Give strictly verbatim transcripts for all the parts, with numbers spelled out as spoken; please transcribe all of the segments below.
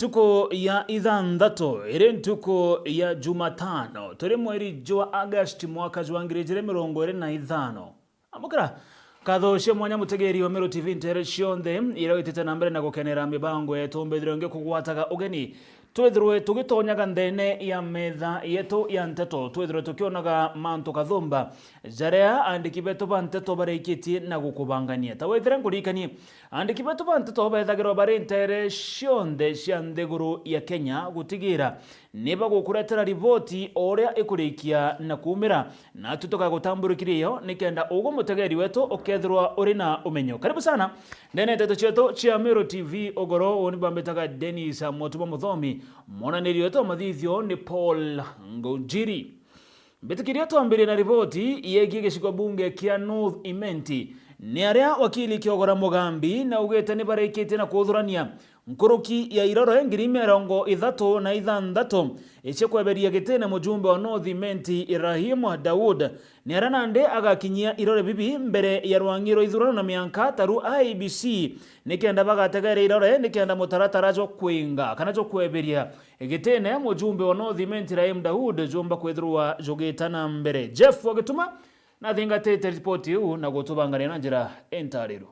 Ntuku ya ithanthatu iri ntuku ya Jumatano, turi mweri jwa August mwaka jwa ngiri ijiri mirongo iri na ithano. Amukira nkatho cia mwanya mutegeri wa Meru T V ntere cionthe iria witite na mbere na gukenera mibango yetu. Mbethirwe ngikugwataga ugeni twithirwe tugitonyaga nthene ya metha yetu ya nteto, twithirwe tukionaga mantu kathumba jaria andiki betu ba nteto barikitie na gukubangania. Ta wethire nkuririkanie, andiki betu ba nteto bethagirwa bari ntere cionthe cia nthiguru ya Kenya gutigira ni bagukuretera riboti o uria ikurikia na kuumira. Natu tukagutamburukiria iyo nikenda ugwe mutegeri wetu ukethirwa uri na umenyo. Karibu sana ndene nteto cietu cia Meru T V. Ugoro uu ni bambitaga Dennis Motuma Muthomi, monaniri wetu wa mathithio ni Paul Ngunjiri. Mbitikiria twambirie na riboti yegie gicigo bunge kia North Imenti. Ni aria wakili Kiogora Mugambi naugite ni barikitie na kuthurania nkuruki ya irore ngiri mirongo ithatu na ithanthatu icia kweberia gitine mujumbe wa North Imenti Ibrahim Daud. Ni aria nandi agakinyia irore bibi mbere ya rwang'i rwa ithurano na mianka taru I E B C nikenda bagategera irore nikenda mutaratara jwa kwinga kana jwa kweberia gitine mujumbe wa North Imenti Ibrahim Daud jumba kwithirwa jugita na mbere. Jeff Wagituma nathingatite ripoti iu na gutubangania na njira intariru.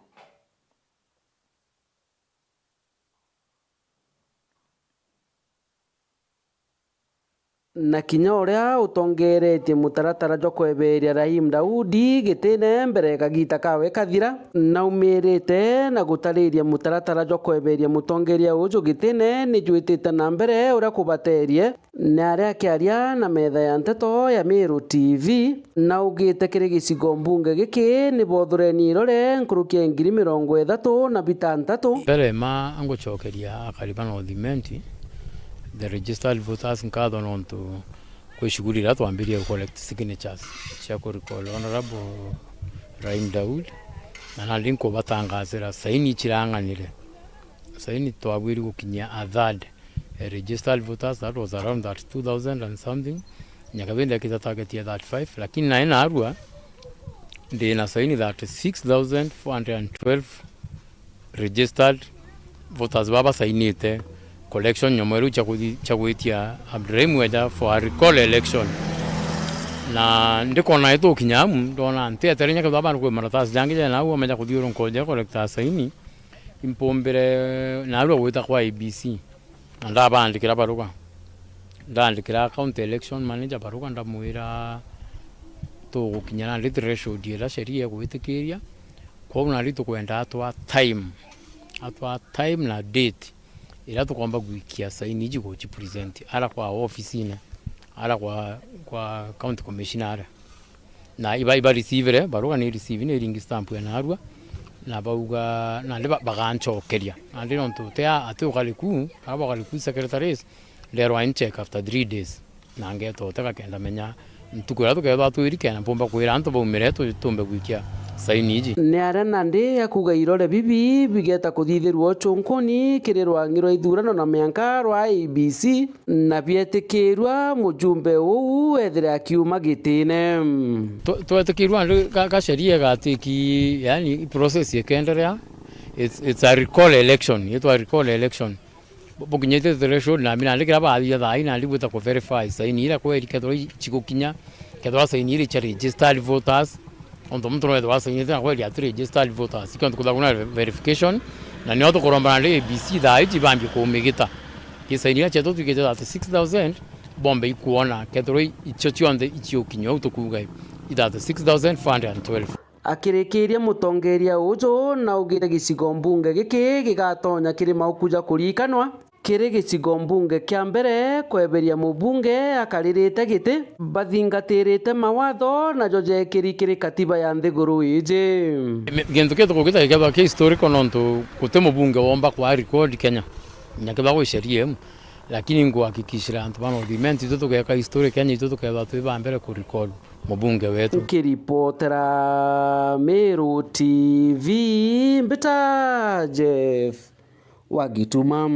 Na kinya uria utongeretie mutaratara jwa kweberia Rahim Daudi gitine mbere kagiita kawe kathira, naumirite na gutariria mutaratara jwa kweberia mutongeria uju gitine ni jwitite na mbere uria kubaterie. Ni aria akiaria na metha ya nteto ya Meru T V, naugite kiri gicigo mbunge giki ni bothureni irore nkuruki ya ngiri mirongo ithatu na bitantatu. Mbere ma ngucokeria akari ba North Imenti, the registered voters, nkatho nontu kwi shughuli iria twambirie ku collect signatures cia ku recall Honourable Rahim Daud, na nandi nkubatangasira saini cirang'anire. Saini twabwiri gukinyia a third eh, registered voters, that was around thirty-two thousand and something. Nyakabindi akita target ya thirty-five, lakini nae narua ndi na saini thirty-six thousand four hundred and twelve registered voters baba basainite. Collection nyomweru cia kuthi-, cia gwitia Abdurahim Weja for a recall election. Na ndikona itukinya amu, ndona nti etere nyakethwa bandu kwi maratasi jangi jena au, amenya kuthiurunka uja collecta saini. Impumbire narua gwita kwa I E B C, na ndabandikira baruga. Ndandikira county election manager baruga, ndamwira tugukinya nandi threshold iria sheria igwitikiria, kwou nandi tukwenda atwa time, atwa time na date iria tukomba gwikia saini iji guci present ara kwa ofisine, ara kwa, kwa county commissioner ara. Na iba, iba receive-re, baruga ni receive, ni ringi stamp ya narua, na bauga, nandi ba-, bagancokeria. Nandi nontu ti a-, ati ukari ku, aba ukari ku secretaries, nderwa ncheck after three days. Na ngeta utega kenda menya ntuku iria tukethwa twiri kenda mpumba kwira antu baumire tu-, tumbe gwikia saini iji. Ni aria nandi akuga irore bibi bigeta kuthithirua ucunkuni kiri rwang'i rwa ithurano na mianka rwa I E B C. Na bietikirua mujumbe uu ethire akiuma gitine. Twe-, twetikirua nandi ga-, ga sheria igatiki, yani, process ikenderea. It's, it's a recall election, itwa recall election. Bu-, bukinyite threshold, na mina ndikira bathia thaa ina ndi gwita ku verify saini ira kweri kethirwa i-, cigukinya, kethirwa saini iri cia registered voters. Ontu muntu no ethirwa asainite na kweri ati registered voters. Ikio ntuku thaku na verification, na nio tukuromba nandi A B C thaa iji bambie kumigita. Gisaini iria cietu twikite thirty-six thousand, bombe ikwona, kethirwa i-, icio cionthe icio ukinywa, u tukuuga i thirty-six thousand four hundred and twelve. Akirikiria mutongeria uju naugite gicigo mbunge giki gigatonya kiri mauku ja kurikanwa. Kiri gicigo mbunge kia mbere kweberia mubunge akaririte giti, bathingatirite mawatho najo jekiri kiri katiba ya nthiguru iji. Mi-, gintu kiu tukugita gikethwa ki historical nontu guti mubunge womba kwa record Kenya, na kethwa gwi sheria iu. Lakini nguhakikishira antu ba North Imenti itu tugeka history Kenya, itu tukethwa twi ba mbere ku record mubunge wetu. Nkiripotera Meru T V, mbita Jeff wa Gituma.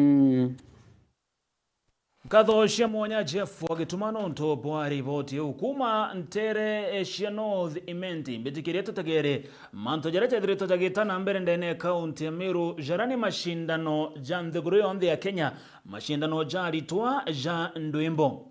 Nkatho cia mwanya Jeff wa Gituma nontu bwa riboti iu. Kuma ntere cia North Imenti, mbitikirie tutegere mantu jaria jethiritwe jagita na mbere ndene ya kaunti ya Meru, jaria ni macindano ja nthiguru yonthe ya Kenya, macindano ja aritwa ja ndwimbo.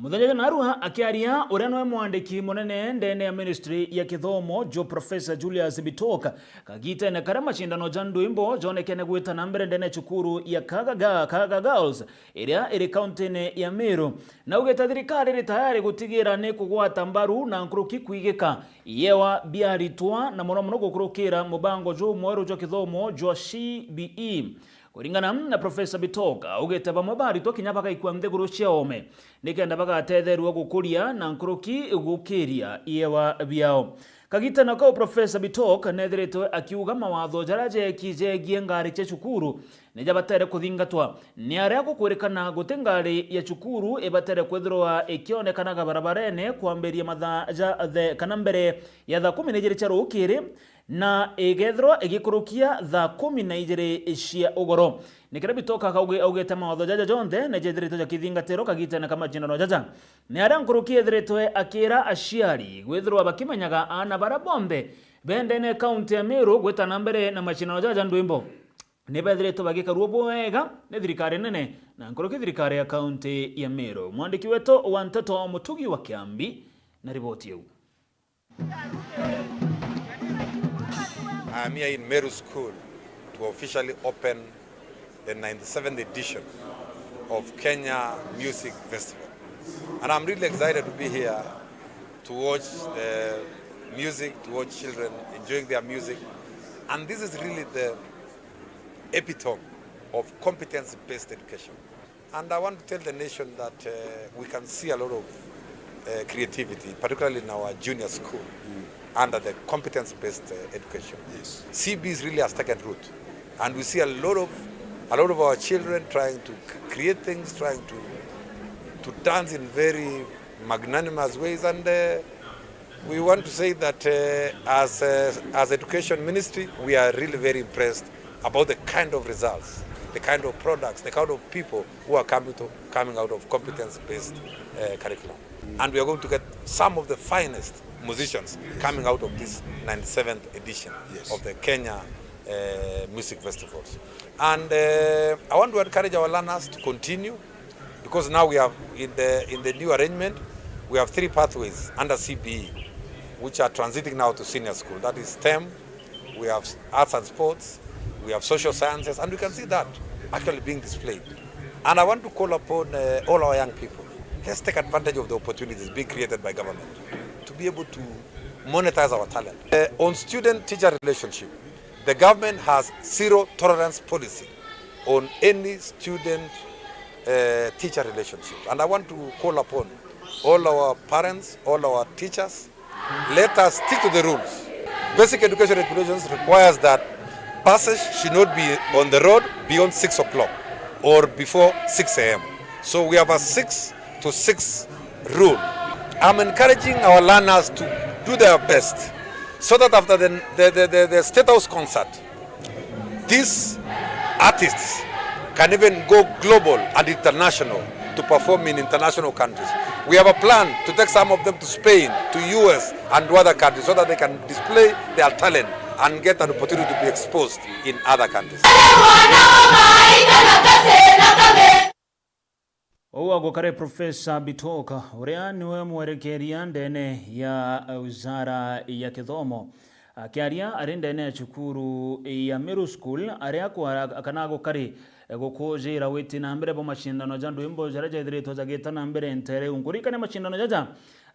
Muthenya jwa narua akiaria uria niwe mwandiki munene ndene ya ministry ya kithomo, jo Professor Julius Bitok, kagitene karia macindano ja ndwimbo jonekene gwita na mbere ndene ya cukuru ya Kaga Ga-, Kaga Girls, iria iri kauntine ya Meru, na augite thirikari iri tayari gutigira ni kugwata mbaru na nkuruki kwigika iewa bia aritwa, na mono mono gukurukira mubango juu mweru jwa kithomo jwa C B E. Kuringana na Professor Bitok, augite bamwe ba aritwa kinya bagaikua nthiguru cia oome nikenda bagatetherua gukuria na nkuruki gukiria iewa biao. Kagitene kau, Professor Bitok nethiritwe akiuga mawatho jaria jeki jegie ngari cia cukuru ni jabatere kuthingatwa. Ni aria gukwirikana guti ngari ya cukuru ibatere kwithirwa ikionekanaga barabarene kwambiria mathaa ja the-, kana mbere ya thaa kumi na ijiri cia rukiri, na igethirwa igikurukia thaa kumi na ijiri cia ugoro. Ni kiria Bitok akaugi-, augite mawatho jaja jonthe ni jethiritwe jakithingatirwa kagitene ka macindano jaja. Ni aria nkuruki ethiritwe akira aciari gwithirwa bakimenyaga aana baria bonthe bendene kaunti ya Meru gwita na mbere na macindano jaja ja ndwimbo ni bethiritwe bagikarua bwega ni thirikari nene, na nkuruki thirikari ya kaunti ya Meru. Mwandiki wetu wa nteto Mutugi wa Kiambi na riboti iu. I'm here in Meru School to officially open the ninety-seventh edition of Kenya Music Festival. And I'm really excited to be here to watch the music, to watch children enjoying their music. And this is really the epitome of competence-based education. And I want to tell the nation that, uh, we can see a lot of, uh, creativity, particularly in our junior school, under the competence-based, uh, education. Yes. C B has really has taken root, and we see a lot of, a lot of our children trying to c-, create things, trying to, to dance in very magnanimous ways, and, uh, we want to say that, uh, as, uh, as education ministry, we are really very impressed about the kind of results, the kind of products, the kind of people who are coming to, coming out of competence-based, uh, curriculum. And we are going to get some of the finest musicians coming out of this ninety-seventh edition, yes, of the Kenya, uh, Music Festivals. And, uh, I want to encourage our learners to continue, because now we have, in the, in the new arrangement, we have three pathways under C B E, which are transiting now to senior school. That is STEM, we have arts and sports, we have social sciences, and we can see that actually being displayed. And I want to call upon, uh, all our young people, let's take advantage of the opportunities being created by government to be able to monetize our talent. Uh, on student-teacher relationship, the government has zero tolerance policy on any student, uh, teacher relationship. And I want to call upon all our parents, all our teachers, let us stick to the rules. Basic education regulations requires that buses should not be on the road beyond six o'clock or before six a m. So we have a six to six rule. I'm encouraging our learners to do their best so that after the, the, the, the, the State House concert, these artists can even go global and international to perform in international countries. We have a plan to take some of them to Spain, to U S, and to other countries so that they can display their talent and get an opportunity to be exposed in other countries. Uu agukare Professor Bitok, uria niwe mwerekeria ndene ya wizara ya kithomo. Akiaria ari ndene ya cukuru ya Meru School, aria kwa-, kana agukari gukujira witi na mbere bwa macindano ja ndwimbo jaria jethiritwe jagita na mbere ntere iu. Nkuririkania macindano jaja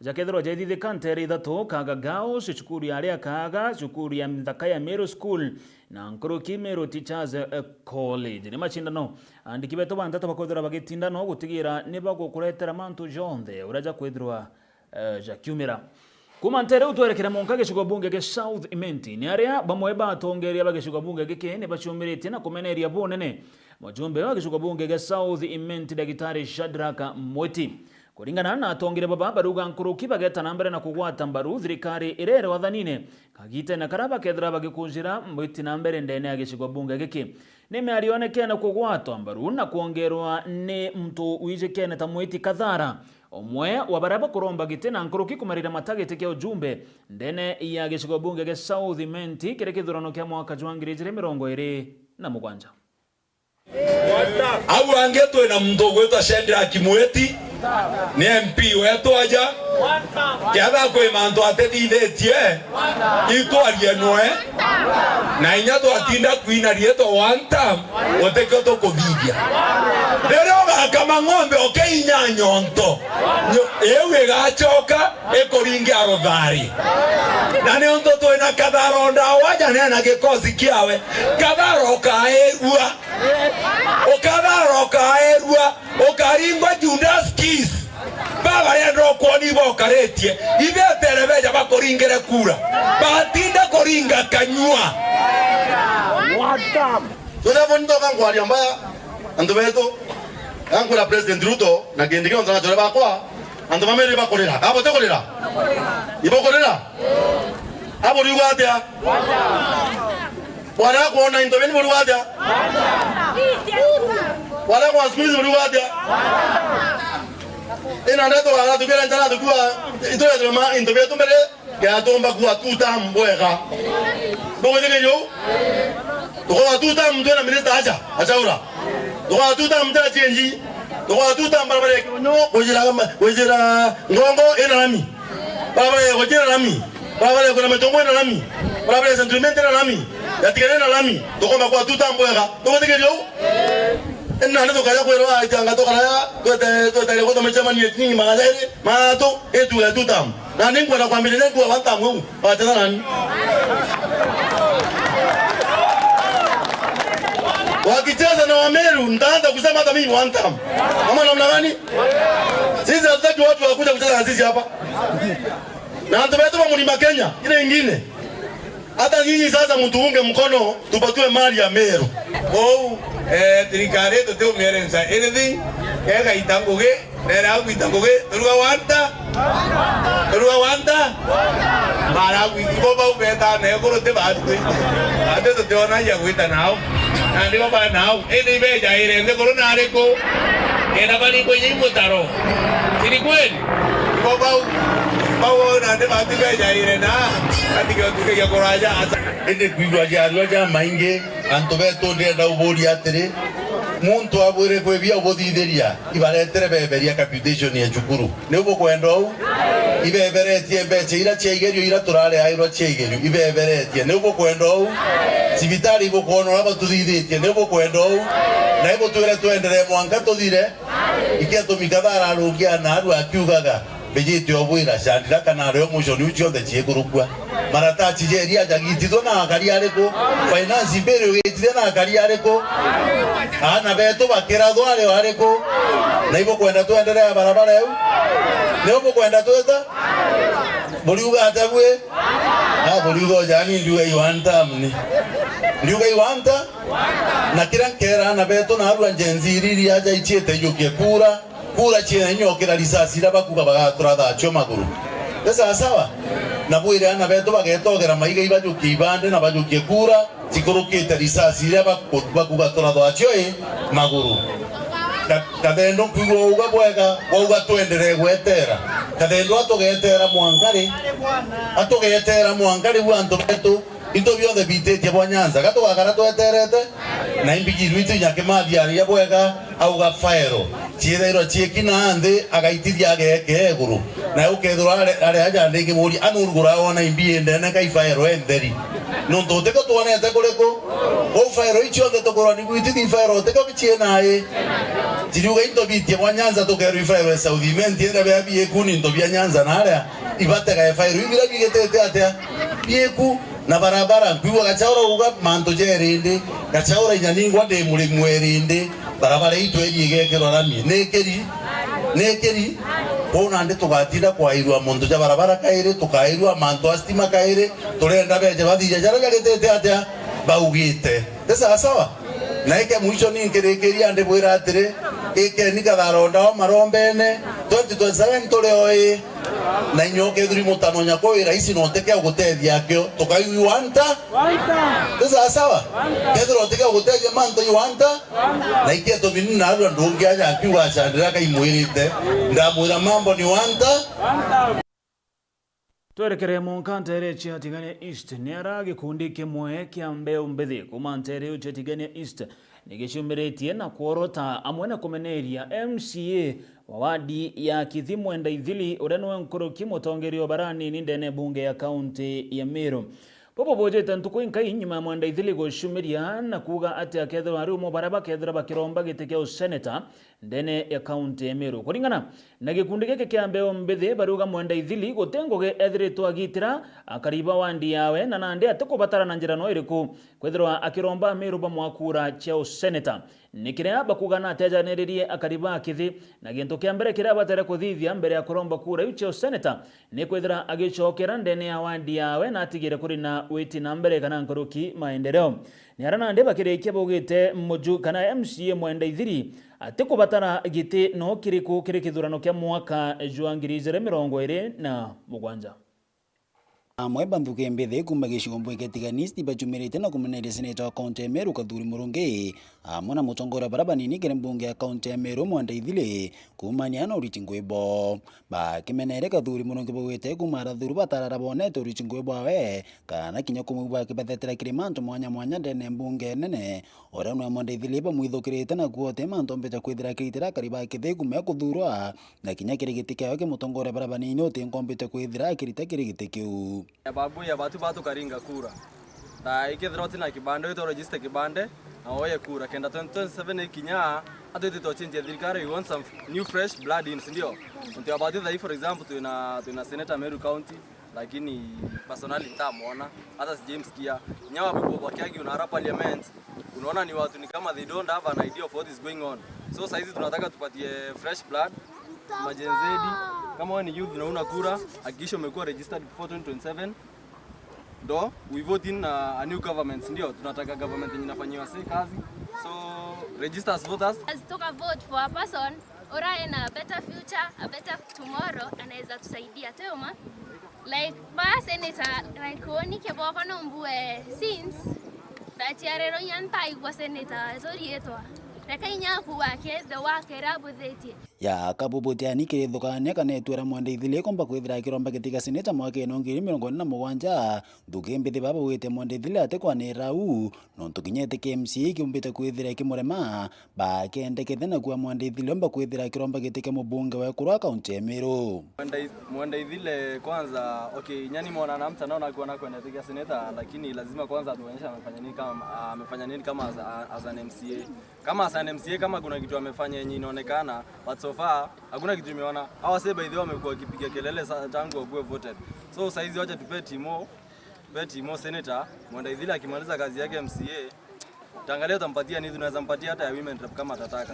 jakethirwa jethithika ntere ithatu: Kaga Girls, cukuru ya aria Kaga, cukuru ya nthaka ya Meru School, na nkuruki Meru Teachers, eh, College. Ni macindano andiki betu ba nteto bakwithirwa bagitinda no gutigira ni bagukuretera mantu jonthe uria jakwithirwa, eh, jakiumira. Kuma ntere iu twerekere mwanka gicigo bunge gia South Imenti, ni aria bamwe ba atongeria ba gicigo bunge giki ni baciumiritie na kumeneria bunene mujumbe wa gicigo bunge gia South Imenti, Ndagitari Shadrack Mwiti. Kuringana na atongeria baba, barauga nkuruki bageta na mbere na kugwata mbaru thirikari iria iri wathanine kagitene karia bakethira bagikunjira mwiti na mbere ndene ya gicigo bunge giki. Ni miario yonekene kugwatwa mbaru na kwongerwa ni muntu wijikene ta Mwiti Kathara, umwe wa baria bakuromba giti na nkuruki kumarira mata giti kia ujumbe ndene ya gicigo bunge gia South Imenti kiri kithurano kia mwaka jwa ngiri ijiri mirongo iri na mugwanja. Au angi twina muntu ugwitwa Shadrack Mwiti, ni M P wetu aja. Kethira kwi mantu atithithitie, itwarie nwe, na inya twatinda kwina riitwa one term, utikio tukuthithia. Riria ugakama ng'ombe ukiinya nyonto, nyo-, iu igacoka ikuringe aruthari. Na niuntu twina Kathara o ndawa aja, neena gikosi kiawe, Kathara ukairua. Ukathara ukaerua, ukaringwa Judas Kiss. Baba renda ukwoni iba ukaritie. Ibetere beja bakuringire kura. Batinde kuringa kanyua. Tuthaboni ndoka nkwaria mbaya, antu betu. Gankwira President Ruto na kindi kionthe na chore bakwa, antu ba Meru ibakurira. Kabo ti kurira? Ibukurira? Aburiuga atia? Bwara kwona into bini buriuga atia? Bwara kwa siku hizi buriuga atia? Ina ndeto wala tukira njara tukua, itore tuma into bietu mbere ya tumba kuwa two term bwega. Bugwitikiria uu? Tukowa two term twina minister acha, achaura. Tukowa two term tena change. Tukowa two term barabara ya Kionyo, kujira, kujira Ngongo ina lami. Barabara ya kujira lami. Barabara ya kuna Mitongo ina lami. Barabara ya Central Imenti ina lami. Ya Tigania ina lami. Tukoma kwa two term bwega. Bugwitikiria uu? Ina ndeto tukaja kwirwa aitanga tukaraya, twete, twete kwa tumechemania kinyi magana jairi, matu, itu ya two term. Na ninkwenda kwambiriria nkuwa one term uu, wacheza nani? Wakicheza na Wameru, nitaanza kusema hata mimi one term. Ama namna gani? Sisi hatutaki watu wakuja kucheza na sisi hapa. Na antu betu ba Mlima Kenya, ile ingine. Hata nyinyi sasa mtuunge mkono, tupatue mali ya Meru. Kou, eh, thirikari tutiumiere nsa anything, kega ita ngugi, Nera gwita ngugi, turuga wanta? Turuga wanta? Mara gwi-, ibo bau beta na ekuru ti batu. Ati tutiona ya gwita nao. Na ndibo ba nao. Indi ibejaire nthiguru na ariku? Kenda bari kwenye mutaro. Si ni kweli? Ibo bau, bau na ndi batu bejaire na, ati kio tukigia kuraja ata. Indi kwigua jarua ja maingi. Antu betu, ndienda uburia atiri, muntu abwire kwibia ubuthithiria, ibaretere beberia capitation ya cukuru. Ni bukwenda uu? Ibeberetie mbeca ira cia igerio ira turari airwa cia igerio, ibeberetie. Ni bukwenda uu? Cibitari ibukwona uria batuthithitie, ni bukwenda uu? Na ibutwire twenderee mwanka tuthire? Ikia tumikathara arungia na aru akiugaga, Mbijite obwira, Shandira kana ario muconi u cionthe ciikurukua. Marataci jeria jagitithwe na akari ariku? Finance bill ugitithia na akari ariku? Aana betu bakirathwa ari ariku? Na ibukwenda twenderea barabara iu? Niu bukwenda twita? Buriuga atia bwi? Ah, buriuga ujani ndiuga iwanta amni. Ndiuga iwanta? Na kiria nkera aana betu na arua Gen Z iriri aja iciite ijukie kura. Kura ciina inya ukira risasi iria bakuga bagaturatha acio maguru. Ni sawa sawa? Na bwire aana betu bagetogera maiga ibajukie ibande na bajukie kura cikurukite risasi iria baku-, bakuga turatho acio i maguru. Ka-, Kathendo nkwigua wauga bwega, wauga twenderee gwetera. Kathendo atugetera mwanka ri? Atugetera mwanka ri bu antu betu? Into bionthe bititie bwa Nyanza, ga tugakara tweterete? Na imbi kiru itu inya Kimathi aria bwega, auga faero ciithairwa ciikina nthi, agaitithia ageke iguru. Na ukethirwa ari, ari aja ndingimuria, anurugura wona imbi indene kai faero entheri. Nontu utiko twonete kuriku? Kou faero icio cionthe tukurwa ni gwitithi faero utiko ciina i. Tiriuga into bitie bwa Nyanza tukerwa ifaero e South Imenti, enda bia bieku ni into bia Nyanza na aria ibatega faero ibira bigitete atia? Bieku. Na barabara, nkwigua Gachaura uga mantu jeri ndi. Gachaura inya ningwa ndi murimi weri ndi. Barabara ii tweri igekirwa rami. Nikiri? Nikiri? Kou nandi tugatinda kwairua muntu ja barabara kairi, tukairua mantu a stima kairi, turenda beje bathithia jaria jagitite atia? Baugite. Ni sawa sawa? Na ike mwisho ni nkirikiria ndibwira atiri, ikeni kathara o ndawa marombene, Twenty twenty-seven turi oi, na inyuo kethirwa mutanonya kwa wi raisi na utikea gutethia akio, tukaigua wanta? Wanta. Ni sawa sawa? Wanta. Kethirwa utikea gutethia mantu i wanta? Wanta. Na ikie tumini na arua ndungi aja akiuga acandira kaimwirite. Ndamwira mambo ni wanta? Wanta. Twerekere mwanka nteere cia Tigania East, ni ara gikundi kimwe kia mbeu mbithi kuuma nteere iu cia Tigania East ni giciumiritie na kworota amwe na kumeneria M C A wa wadi ya Kithi Mwenda Ithili, uria niwe nkuruki mutongeria wa baranini ndene bunge ya kaunti ya Meru. Bubu bujite ntuku inkai nyuma ya Mwenda Ithili guciumiria na kuuga ati akethirwa ari umwe baria bakethirwa bakiromba giti kia useneta ndene ya kaunti ya Meru. Kuringana na gikundi giki kia mbeu mbithi, bariuga Mwenda Ithili guti ngugi ethiritwe agitira akari ba wandi yawe, na nandi atikubatara na njira no iriku kwithirwa akiromba Ameru bamwaa kura cia useneta. Ni kiria bakuuga na atejaniririe akari ba Kithi, na gintu kia mbere kiria abatere kuthithia mbere ya kuromba kura iu cia useneta ni kwithira agicokera ndene ya wandi yawe na atigire kuri na witi na mbere kana nkuruki maendeleo. Ni ara nandi bakirikia baugite muju kana M C A Mwenda Ithiri atikubatara giti no kiriku kiri kithurano kia mwaka jwa ngiri ijiri mirongo iri na mugwanja. Amwe ba nthuki mbithi kuuma gicigo mbunge kia Tigania East bacumirite na kumeneria seneta wa kaunti ya Meru Kathuri Murungi, amwe na mutongoria baria banini kiri mbunge ya kaunti ya Meru Mwenda Ithili kuumania na uriti ngui bwao. Bakimeneria Kathuri Murungi baugite kuuma arathuru batarara bonete uriti ngui bwawe, kana kinya kumwigua akibethetera kiri mantu mwanya mwanya ndene mbunge nene, uria nwe Mwenda Ithili bamwithukirite na kuote mantu ombite kwithira akiritira akari ba Kithi kuuma kuthurwa, na kinya kiri giti kiawe kia mutongoria baria banini uti nkombite kwithira akirita kiri giti kiu. Babu ya batu batukaringa kura. Na ikethira utina kibande, wita register kibande, na woye kura. Kenda twenty twenty-seven ikinya, atwitite uchinjia thirikari, we want some new fresh blood in, sindio? Untu ya batu thai, for example, twina, twina senator Meru County, lakini personally ntamwona, hata sijamsikia. Nyawa people wakiagi unara parliament, unaona ni watu ni kama they don't have an idea of what is going on. So saizi tunataka tupatie fresh blood, majen Z. Kama wewe ni youth na una kura, hakikisha umekuwa registered before twenty twenty-seven. Ndo we vote in, uh, a new government, ndio tunataka government yenye inafanyiwa si kazi. So register as voters. As tuka vote for a person ura ena better future, a better tomorrow, anaweza tusaidia. Twema? Like, ba senator, like, woni kiboko no mbue since ndaciarirwo inya ntaigua senator torietwa. Reka inya akuuga ake the work ira abuthitie. Ya kabubuti ani kirithukania kana itwira Mwenda Ithili ikomba kwithira akiromba giti gia seneta mwakene wa ngiri mirongo iri na mugwanja, nthuki mbithi baba wite Mwenda Ithili atikwanira u, nontu kinya iti kia M C A ikiumbite kwithira ikimurema, bakendekete na kuuga Mwenda Ithili omba kwithira akiromba giti kia mubunge wa ekuru wa kaunti ya Meru. Mwenda Ith-, Mwenda Ithile kwanza, okay, nyani mwana na mtandao na kuona kwenda tiga senator, lakini lazima kwanza atuonyeshe amefanya nini kama, amefanya nini kama as, as an M C A. Kama as an M C A, kama kuna kitu amefanya yenye inaonekana, but so far hakuna kitu imeona. Hawa sasa by the way wamekuwa wakipiga kelele sa-, tangu wakuwe voted. So saizi wacha tupe Timo, tupe Timo senator, Mwenda Ithile akimaliza kazi yake M C A, tangalia utampatia nini, tunaweza mpatia hata ya women rep kama atataka.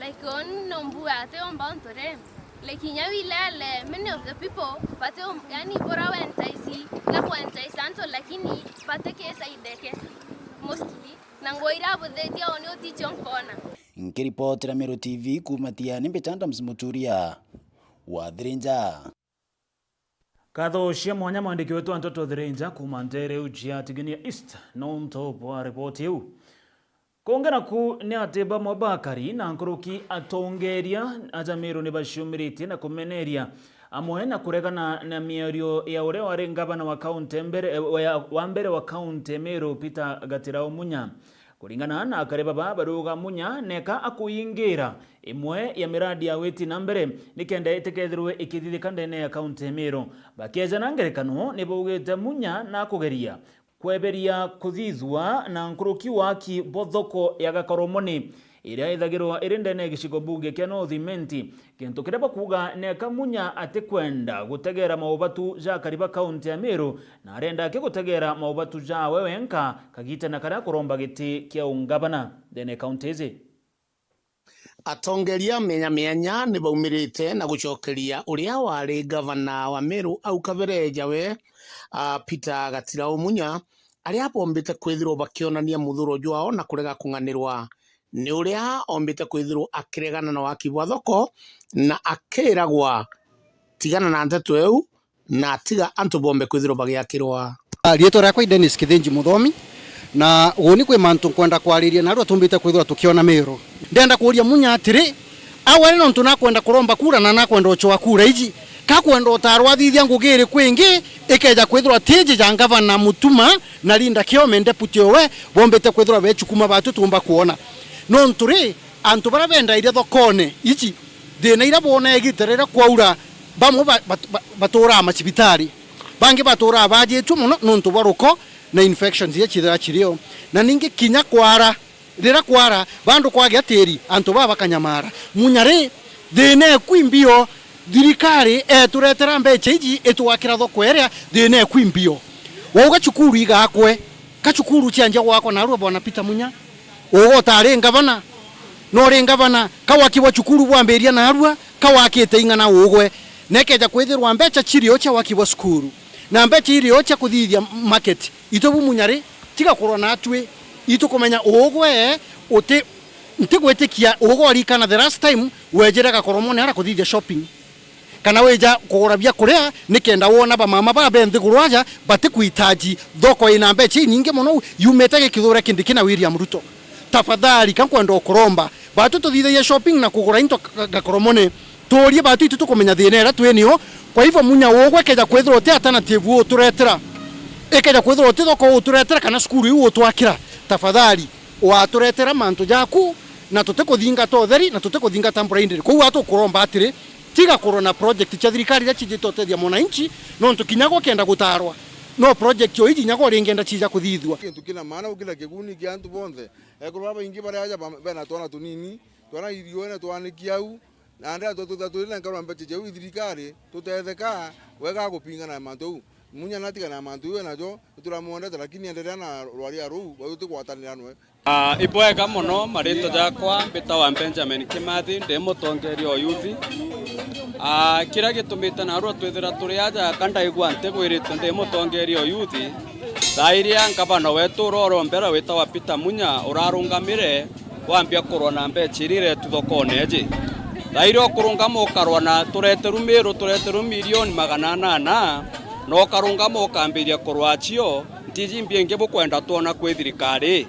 Like, on no mbua ate omba ontore. Like, inya wilele, many of the people, bate om-, yani, bora we entice, na ku entice anto, lakini bate ke side ke, mostly. Na nguo iria abuthitie o ni uticio nkona. Nkiripotera Meru T V kuuma Tiani, mbita Adams Muturia wa Thirinja. Nkatho cia mwanya mwandiki wetu wa nteto Thirinja kuuma nteere iu cia Tigania East nontu bwa ripoti iu. Kungi naku ni ati bamwe ba akari na nkuruki atongeria aja Meru ni baciumiritie na kumeneria amwe na kuregana na miario ya uria wari ngavana wa kaunti mbere, eh, ya, wa mbere wa kaunti Meru Peter Gatirau Munya. Kuringana na akari baba, bariuga Munya neka akuingira imwe ya miradi ya witi na mbere nikenda itikethirwe ikithithika ndene ya kaunti ya Meru. Bakieja na ngerekano, ni baugite Munya na kugeria kweberia kuthithua na nkuruki waki bwa thoko ya Gakoromoni, iria ithagirwa iri ndene ya gicigo mbunge kia North Imenti, gintu kiria bakuuga neka Munya atikwenda gutegera maubatu ja akari ba kaunti ya Meru, na arenda aki gutegera maubatu jawe wenka kagitene karia akuromba giti kia ungavana ndene ya kaunti iji. Atongeria mianya mianya ni baumirite na gucokeria uria wari ngavana wa Meru au kabere jawe, a, Peter Gatirau Munya, aria bombite kwithirwa bakionania muthuro jwao na kurega kung'anirwa ni uria ombite kwithirwa akiregana na waki bwa thoko na akiragwa, "Tigana na nteto iu, na tiga antu bombe kwithirwa bagiakirwa." Ah, riitwa riakwa i Dennis Kithinji Muthomi, na uuni kwi mantu nkwenda kwariria narua tumbite kwithirwa tukiona Miru. Ndenda kuuria Munya atiri, awe ni nontu nakwenda kuromba kura na nakwenda ucwa kura iji, ka kwenda utarwa athithia ngugi iriku ingi ikeja kwithirwa tiji ja ngavana Mutuma na Linda Kiome, deputy owe, bombite kwithirwa bechukuma batu tuumba kwona? Nontu ri, antu baria bendairia thokone iji, thina iria boona igita riria kwaura, bamwe ba-, bat-, ba-, baturaa macibitari, bangi baturaa bajitue mono nontu bwa ruko na infections iria cithira cirio. Na ningi kinya kwara, riria kwara, bandu kwagia tiri, antu baa bakanyamara. Munya ri, thina eku imbio, thirikari eturetera mbecha iji itwakira thoko iria, thina eku imbio. Wauga cukuru igakwe, ka cukuru cianjia gwakwa narua, Bwana Peter Munya? Uga utari ngavana, no uri ngavana, ka waki bwa cukuru bwambiria narua, ka wakite ing'ana ugwe? Nekeja kwithirwa mbecha cirio cia waki bwa cukuru, na mbecha irio cia kuthithia market, itu bu Munya ri, tiga kurwa natwi, itu kumenya ugwe uti, ntigwitikia ugwe urikana the last time wejire Gakoromone ara kuthithia shopping. Kana wija kugura bia kuria, nikenda wona bamama baa be nthiguru aja batikuhitaji. Thoko ina mbecha inyingi mono, yumite Gikithure Kindiki na William Ruto. Tafadhali, ka nkwenda ukuromba, batu tuthithagia shopping na kugura into Ga-, Ga-, Gakoromone, tuurie batu itu tukumenya thina iria twi nio. Kwa hivyo, Munya ugwe, ikeja kwithirwa uti alternative uturetera, ikeja kwithirwa uti thoko uturetera kana cukuru iu utwakira, tafadhali, waturetera mantu jaku, na tutikuthingata utheri, na tutikuthingata mbraindiri. Kwou atukuromba atiri, tiga kurwa na project cia thirikari iria cijite utethia mwananchi, nontu kinya gwe ukenda gutarwa, no project o iji inya gwe uringenda cija kuthithua. Kintu kina maana gukira kiguni kia antu bonthe. Ekuru babaingi baria aja ba-, bena twana tunini, twana irione twanikia au, na ndira tu-, tu-, tu-, turi na nkarwa mbecha jau i thirikari, tutetheka wega gupingana na mantu au. Munya natigana na mantu iu enajo, nituramwendete, lakini enderea na rwaria ruu, gwe tutigwatanira nwe. Ah, ibwega mono, maritwa jakwa mbitawa Benjamin Kimathi, ndi mutongeria o youth. Ah, kiria gitumite narua twithira turi aja, ka ndaigua ntigwiritwe ndi mutongeria o youth, thaa iria ngavana wetu ura urombera witawa Peter Munya urarungamire wambia kurwa na mbecha iria iretu thokone iji. Thaa iria ukurungama ukarwa na tureteru Miru, tureteru milioni magana anana, na ukarungama ukambiria kurwa acio, ntiji mbia ingi bukwenda twona kwi thirikari.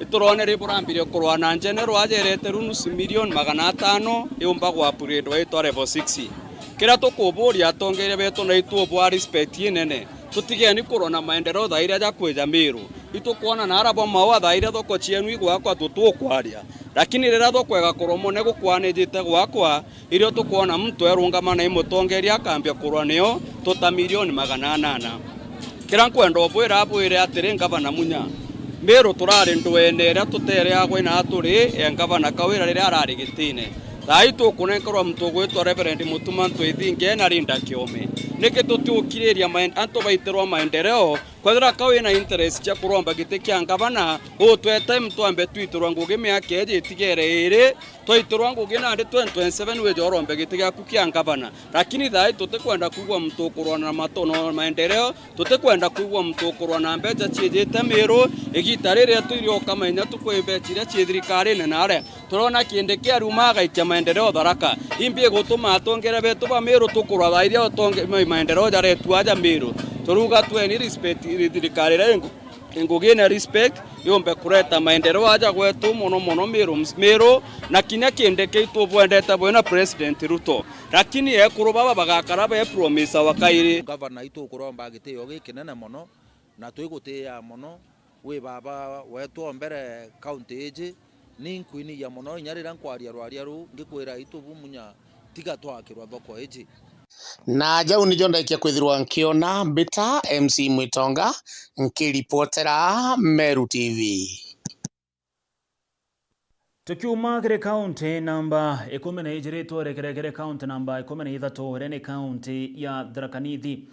Iturone ri burambirie kurwa na njenero aja ireteru nusu milioni magana atano, iumba gwa upgrade waitwa level six. Kiria tukuburia atongeria betu na itubwa respect inene. Tutigeni kurwa na maendeleo thaa iria jakwija Miru. Itukwona na ara bwa maua thaa iria thoko cienu igwakwa tutukwaria. Lakini riria thoko igakorwa mone gukwanijite gwakwa, irio tukwona muntu erungama na imutongeria akambia kurwa nio tuta milioni magana anana. Kiria nkwenda ubwira abwire atiri, Ngavana Munya, Miru turari ndwene iria tutereagwa ina turi ya Ngavana Kawira riria arari gitine. Thaa ii tukunenkerwa muntu ugwitwa Reverend Mutuma Ntwithinge na Linda Kiome. Niki tutiukiriria maen-, antu baitirwa maendeleo? Kwethira ka wina interest cia kuromba giti kia ngavana, utwete twambe twitirwa ngugi miaka iji itigere iri, twaitirwa ngugi nandi twenty twenty-seven wije urombe giti giaku kia ngavana. Lakini thaa ii tutikwenda kwigua muntu ukurwa na mato-, na maendeleo, tutikwenda kwigua muntu ukurwa na mbecha ciijite Miru. Igita riri twirioka mainya tukwi mbecha iria cii thirikarine na aria turona Kindiki ariuma agaikia maendeleo Tharaka. Imbi igutuma atongeria betu ba Miru tukurwa thaa iria utonge-, ma-, maendeleo jaretu aja Miru. Turuga tweni respect thirikari iria ingu-, ingugine respect, yumbe kureta maendeleo aja gwetu, mono mono Miru, Miru, na kinya Kindiki itubwendete bwena President Ruto. Lakini ekuru baba bagakara be promise wa kairi. Ngavana, itukuromba gitio gikinene mono, na twigutiia mono. Wi baba wetu o mbere kaunti iji, ni nkwinigia mono inya riria nkwaria rwaria ruu, ngikwira, Itubu Munya, tiga twakirwa thoko iji. Na jau nijo ndaikia kwithirwa nkiona mbita M C Mwitonga, nkiripotera Meru T V. Tukiuma kiri kaunti namba ikumi na ijiri, twerekere kiri kaunti namba ikumi na ithatu, iria ni kaunti ya Tharaka Nithi.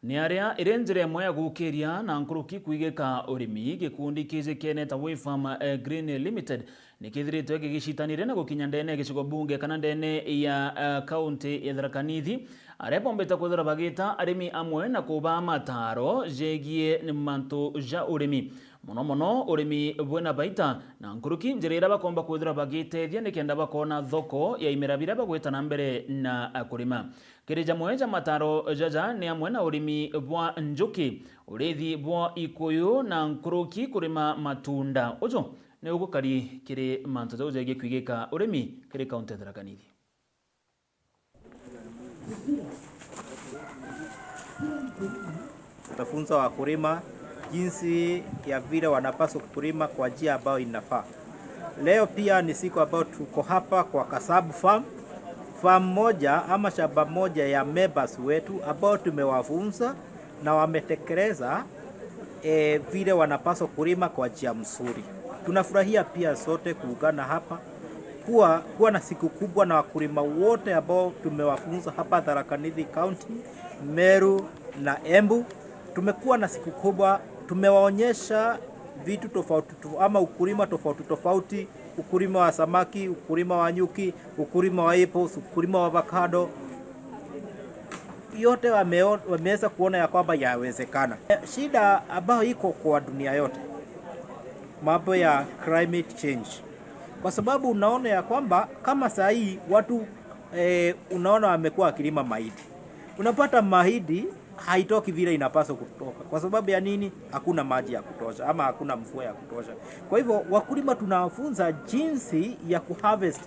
Ni aria iri njira imwe ya gukiria na nkuruki kwigika urimi, gikundi kijikene ta Wayfarm, eh, Green Limited, ni kithiritwe gigicitaniria na gukinya ndene ya gicigo bunge kana ndene ya, eh, kaunti ya Tharaka Nithi, aria bombite kwithirwa bagita arimi amwe na kubaa mataro jegie mantu ja urimi. mono mono urimi bwina baita, na nkuruki njira iria bakomba kwithirwa bagitethia nikenda bakona thoko ya imera biria bagwita na mbere na kurima. Kiri jamwe ja mataro jaja ni amwe na urimi bwa njuki, urithi bwa ikuyu na nkuruki kurima matunda. Uju ni ugukari kiri mantu jau jegie kwigika urimi kiri kaunti ya Tharaka Nithi. Tafunza wakulima jinsi ya vile wanapaswa kulima kwa njia ambayo inafaa. Leo pia ni siku ambayo tuko hapa kwa Kasabu Farm, farm moja ama shamba moja ya members wetu ambao tumewafunza na wametekeleza, eh, vile wanapaswa kulima kwa njia mzuri. Tunafurahia pia sote kuungana hapa kuwa, kuwa na siku kubwa na wakulima wote ambao tumewafunza hapa Tharaka Nithi County, Meru na Embu. Tumekuwa na siku kubwa, tumewaonyesha vitu tofauti to-, ama ukulima tofauti tofauti, ukulima wa samaki, ukulima wa nyuki, ukulima wa apples, ukulima wa avocado. Yote wameo-, wameweza kuona ya kwamba yawezekana. Eh, shida ambayo iko kwa dunia yote, mambo ya climate change. Kwa sababu unaona ya kwamba kama saa hii watu, eh, unaona wamekuwa wakilima mahindi. Unapata mahindi haitoki vile inapaswa kutoka. Kwa sababu ya nini? Hakuna maji ya kutosha ama hakuna mvua ya kutosha. Kwa hivyo, wakulima tunawafunza jinsi ya kuharvest,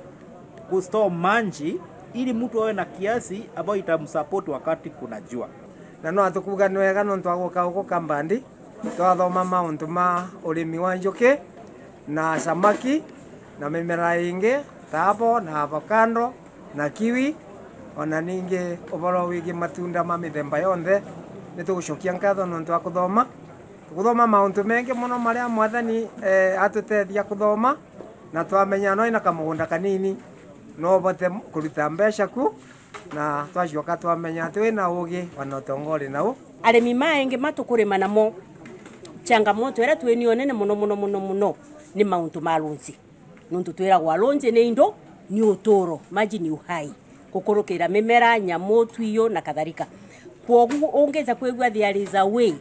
kustore maji ili mtu awe na kiasi ambayo itamsupport wakati kuna jua. Na no atukuga ni wega nontu wa guka guku Kambandi, twathoma mauntu ma urimi wa njuki na samaki na mimera ingi ta apple na avocado na kiwi, ona ningi uboro wigii matunda ma mithemba yonthe. Ni tugucokia nkatho nontu wa kuthoma. Tukuthoma mauntu mengi mono maria Mwathani, eh, atutethia kuthoma, na twamenya no ina kamugunda kanini, no ubote kuruta mbeca ku, na twacoka twamenya ati wina ugi ona utonga uri nau. Arimi maingi matukurima namo, changamoto iria twinio nene mono, mono, mono, mono ni mauntu ma lunji. Nontu twiragwa lunji ni indo, ni uturo, maji ni uhai, gukurukira mimera, nyamu, twiyo na kadhalika. Kwogu ungija kwigua there is a way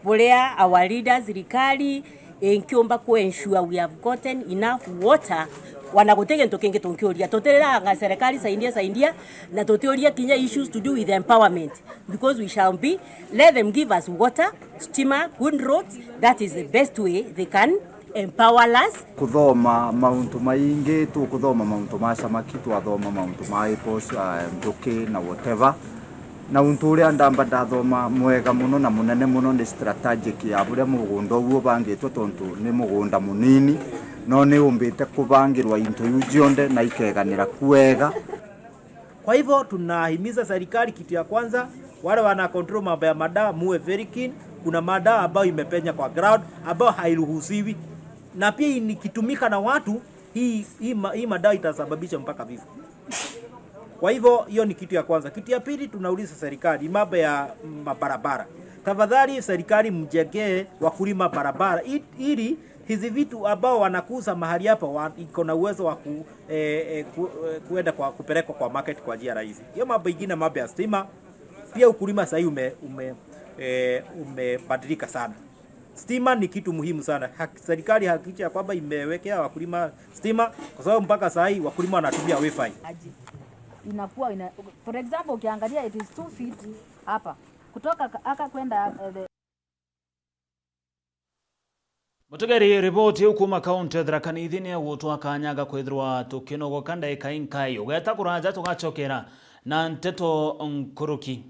buria our leaders, thirikari inkiumba ku ensure we have gotten enough water, wana guti gintu kingi tunkiuria. Tutiriraga serikali saidia, saidia, na tutiuria kinya issues to do with empowerment, because we shall be, let them give us water, stima, good roads, that is the best way they can empower us. Kuthoma mauntu maingi, tukuthoma mauntu ma samaki, twathoma mauntu ma apples, ah, njuki na whatever. Na untu uria ndamba ndathoma mwega mono na munene mono ni strategic ya buria mugunda uu ubangitwe, tontu ni mugunda munini, no ni umbite kubangirwa into iu cionthe na ikeganira ku wega. Kwa hivyo tunahimiza serikali, kitu ya kwanza, wale wana control mambo ya madawa, muwe very keen. Kuna madawa ambayo imepenya kwa ground, ambayo hairuhusiwi. Na pia nikitumika na watu, hii, hii ma-, hii madawa itasababisha mpaka vifo. Kwa hivyo, hiyo ni kitu ya kwanza. Kitu ya pili, tunauliza serikali, mambo ya mabarabara. Tafadhali, serikali, mjengee wakulima barabara, i-, ili hizi vitu ambao wanakuza mahali hapa wa-, iko na uwezo wa ku-, eh, eh, ku-, eh, kuenda kwa, kupelekwa kwa market kwa njia rahisi. Hiyo mambo ingine, mambo ya stima, pia ukulima sahii ume-, ume-, eh, umebadilika sana. Stima ni kitu muhimu sana. Ha-, serikali hakikisha kwamba imewekea wakulima stima, kwa sababu mpaka saa hii wakulima wanatumia wifi. Aje. Inakuwa ina-, for example, ukiangalia it is two feet hapa. Kutoka ka-, aka kwenda, eh, the Mutegeri, riboti iu kuuma kaunti ya Tharaka Nithi ni egutwa kanya ga kwithirwa tukinogoka ndaika inkai. Ugeta kuraja, tugacokera na nteto nkuruki.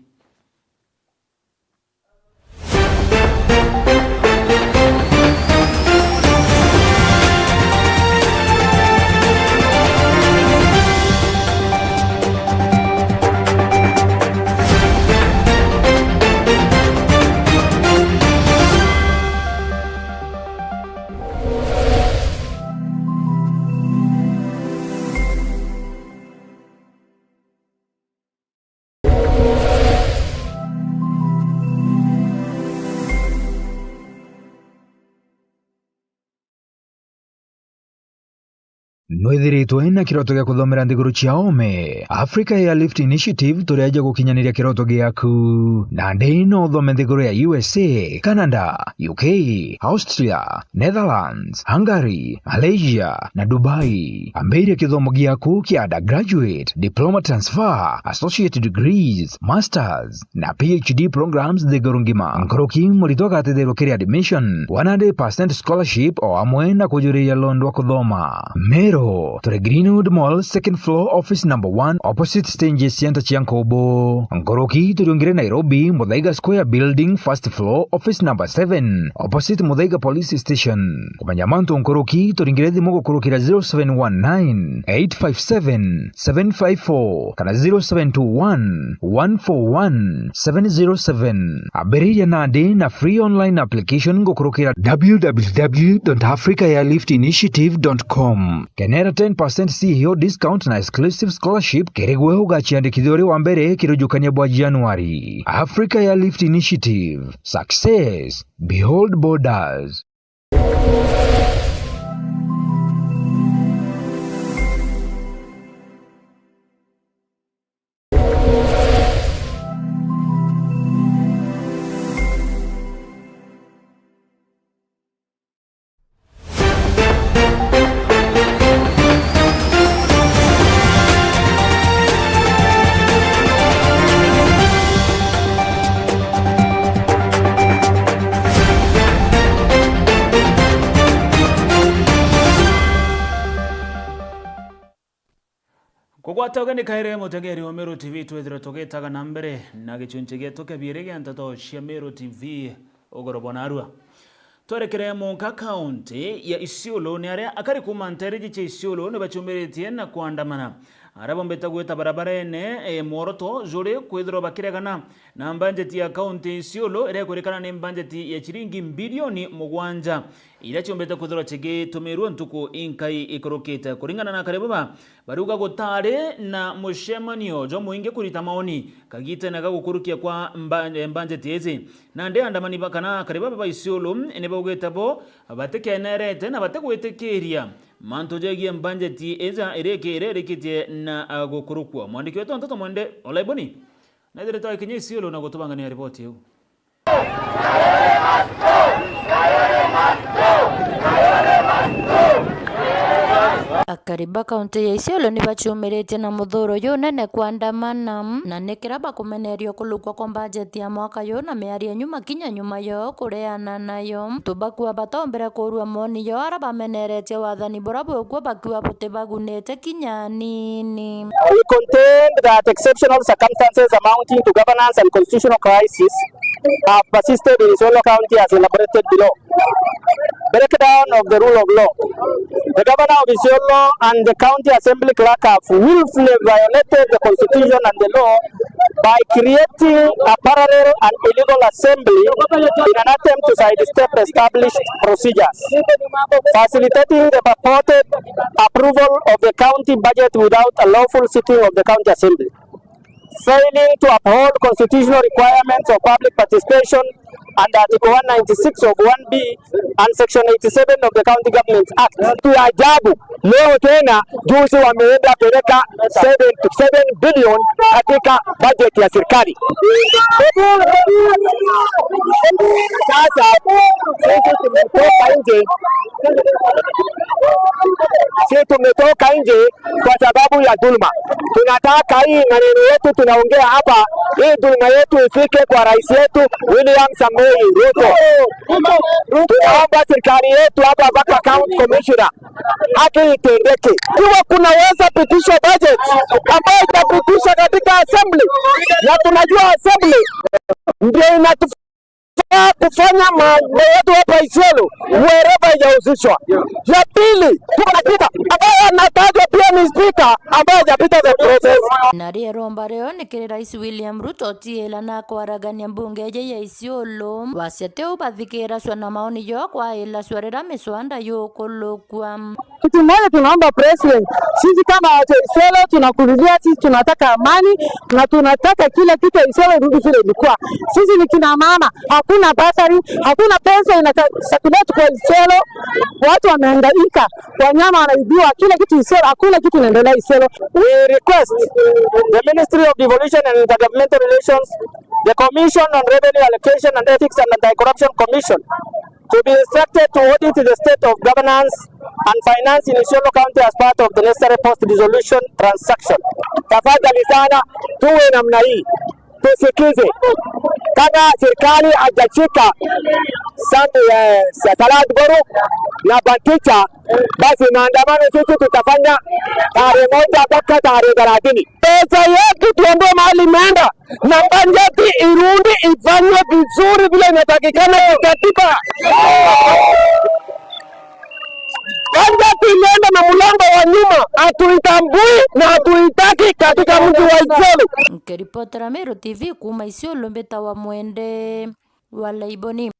Nwithiritwe na kiroto gia kuthomera nthiguru cia oome? Africa Airlift Initiative turi aja gukinyaniria kiroto giaku. Nandi no uthome nthiguru ya U S A, Canada, U K, Austria, Netherlands, Hungary, Malaysia na Dubai. Ambiria kithomo giaku kia undergraduate, diploma transfer, associate degrees, masters na P H D programs nthiguru ngima. Nkuruki, muritwa agatetheerua kiri admission, one hundred percent scholarship o amwe na kujuriria loan rwa kuthoma. Meru, turi Greenwood Mall, second floor, office number one, opposite stages center cia Nkubu. Nkuruki, turiungire Nairobi, Muthaiga Square Building, first floor, office number seven, opposite Muthaiga Police Station. Kumenya mantu nkuruki, turingire thimu gukurukira zero seven one nine, eight five seven, seven five four kana zero seven two one, one four one, seven zero seven. Ambiriria nandi na free online application gukurukira w w w dot africa airlift initiative dot com. Kenera ten percent C E O discount na exclusive scholarship kiri gwe ugaciandikithia uri wa mbere kirujukania bwa January. Africa Airlift Initiative. Success. Behold borders. Kugwata ugeni kairi mutegeri wa Meru T V, twithirwe tugitaga na mbere na gichunchi gietu kia biiri gia nteto cia Meru T V ugoro bwa narua. Twerekere munka kaunti ya Isiolo, ni aria akari kuuma nteere iji cia Isiolo ni baciumiritie na kwandamana, aria bombite gwita barabarene, e, mworoto juri kwithirwa bakiregana na mbanjeti ya kaunti ya Isiolo, iria ikwirikana ni mbanjeti ya ciringi mbilioni mugwanja, iria ciombite kwithirwa cigitumirua ntuku inkai ikurukite. Kuringana na akari baba, bariuga gutari na mucemanio jwa muingi kurita maoni kagitene ga gukurukia kwa mba-, mbanjeti iji. Nandi andamani ba-, kana akari baba ba Isiolo ni baugite bo batikenerete na batigwitikiria mantu jegie mbanjeti ija iriki-, iria irikitie na, a, gukurukua. Mwandiki wetu wa nteto Mwende Olaiboni naithirite aikinya Isiolo na gutubangania riboti iu. Akari ba kaunti ya Isiolo ni baciumiritie na muthuro junene kwandamana, na ni kira bakumeneria ukulukua kwa mbajeti ya mwaka yu na miario nyuma kinya nyuma yo kureana nayo. Antu bakua batombere kurua moni yo ara bameneretie wathani bura bukua bakua butibagunite kinya anini. We contend that exceptional circumstances amounting to governance and constitutional crisis have persisted in Isiolo County as elaborated below. Breakdown of the rule of law. The governor of Isiolo and the county assembly clerk have willfully violated the constitution and the law by creating a parallel and illegal assembly in an attempt to sidestep established procedures, facilitating the purported approval of the county budget without a lawful sitting of the county assembly, failing to uphold constitutional requirements of public participation under Article one ninety-six of one B and Section eighty-seven of the County Government Act. Kitu ya ajabu, leo tena juzi wameenda peleka seven, seven billion katika budget ya serikali. Sasa sisi tumetoka nje, sisi tumetoka nje kwa sababu ya dhuluma. Tunataka hii maneno yetu tunaongea hapa, hii dhuluma yetu ifike kwa rais yetu William Samoei Ruto. Tunaomba serikali yetu hapa mpaka county commissioner, haki itendeke. Iwe kunaweza pitishwa budget ambayo itapitishwa katika assembly, na tunajua assembly ndio inatu- kufanya mambo yetu hapa Isiolo wherever haijahusishwa. Ya pili, kuna katiba ambayo anatajwa pia ni speaker ambaye hajapita the process. Na rio iromba rio ni kiri Rais William Ruto utiila na kwaragania mbunge iji ya Isiolo, wasia tiu bathikiracua na maoni jo kwaila cua riria miswanda yukulukua. Kitu moja tunaomba president, sisi kama watu wa Isiolo tunakulilia, sisi tunataka amani na tunataka kila kitu ya Isiolo irudi vile ilikuwa. Sisi ni kina mama, hakuna hakuna bursary, hakuna pesa ina circulate kwa Isiolo. Watu wamehangaika, wanyama wanaibiwa, kila kitu Isiolo, hakuna kitu inaendelea Isiolo. We request the Ministry of Devolution and Intergovernmental Relations, the Commission on Revenue Allocation and Ethics and Anti-Corruption Commission to be instructed to audit the state of governance and finance in Isiolo County as part of the necessary post-dissolution transaction. Tafadhali sana, tuwe namna hii, tusikize. Kama serikali haijashika sambu ya Salad Group na Bankicha, basi maandamano sisi tutafanya tarehe moja mpaka tarehe thelathini. Pesa yetu tuambie mahali imeenda, na bajeti irudi ifanywe vizuri vile inatakikana kikatiba. Bajeti imeenda na mlango wa nyuma, hatuitambui na hatuitaki katika mji wa Isiolo. Nkiripotera Meru T V kuuma Isiolo, mbitawa Mwende wa Laiboni.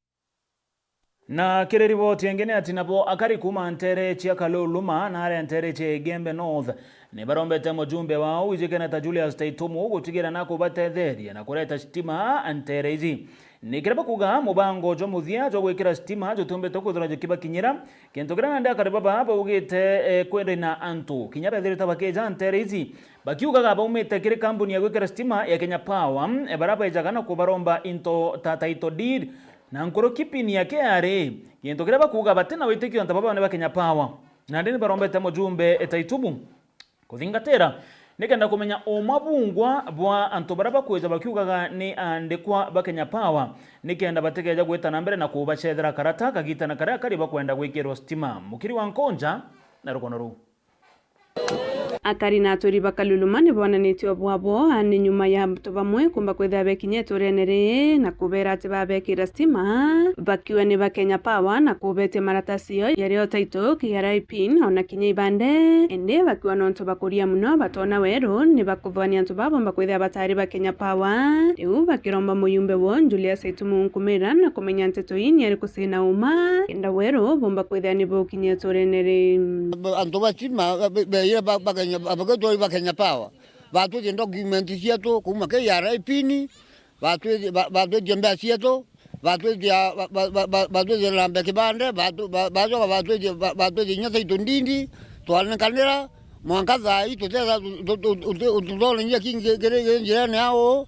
Na kiri riboti ingi ni ati nabo akari kuuma nteere cia Kaloluma na aria nteere cia Igembe North ni barombete mujumbe wao wijikene ta Julius Taitumu gutigira na kubatetheria na kureta stima nteere iji. Ni kiria bakuuga mubango jwa muthia jwa gwikira stima jutiumbite kwithirwa jukibakinyira, kintu kiria nandi akari baba baugite, eh, kwenda na antu kinya bethirite bakija nteere iji bakiugaga baumite kiri kambuni ya gwikira stima ya Kenya Power, eh, baria bejaga na kubaromba into ta title deed na nkuruki pin ya K R A, gintu kiria bakuuga bati na witikio antu baba ni ba Kenya Power. Nandi ni barombete mujumbe Taitumu kuthingatira nikenda kumenya uma bungwa bwa antu baria bakwija bakiugaga ni aandikwa ba Kenya Power, nikenda batikeja gwita na mbere na kubacethera karata kagitana karia kari bakwenda gwikirwa stima. Mukiri wa Nkonja na rugono ruu. Akari na aturi ba Kaluluma ni bonanitie obwabo ni nyuma ya antu bamwe kumba kwithira bekinya iturene ri na kubera ati babekira stima, bakiuga ni ba Kenya Power na kubetia maratasi yo yario title, K R A pin, ona kinya ibande. Indi bakiuga nontu bakuria muno batona weru, ni bakuthwania antu baa bomba kwithira batari ba Kenya Power. Riu bakiromba muyumbe wo Julius Taitumu nkumira na kumenya nteto ii ni iriku cina uma, kenda weru bomba kwithira ni bukinyia iturene ri. Antu ba stima, be-, be-, beire ba-, ba Kenya, ba-, ba-, ba Kenya Power, batwitie document cietu kuuma K R A pin, batwitie, ba-, batwitie mbea cietu, batwitie, ba-, ba-, ba-, ba-, batwitie namba ya kibande, batu-, ba-, bacoka batwitie, ba-, batwitie inya title deed, twanikanira, mwanka thaa ii tutetha, tu-, tu-, tu-, tu-, tu-, tutonya kingi kiri, kiri njirene au,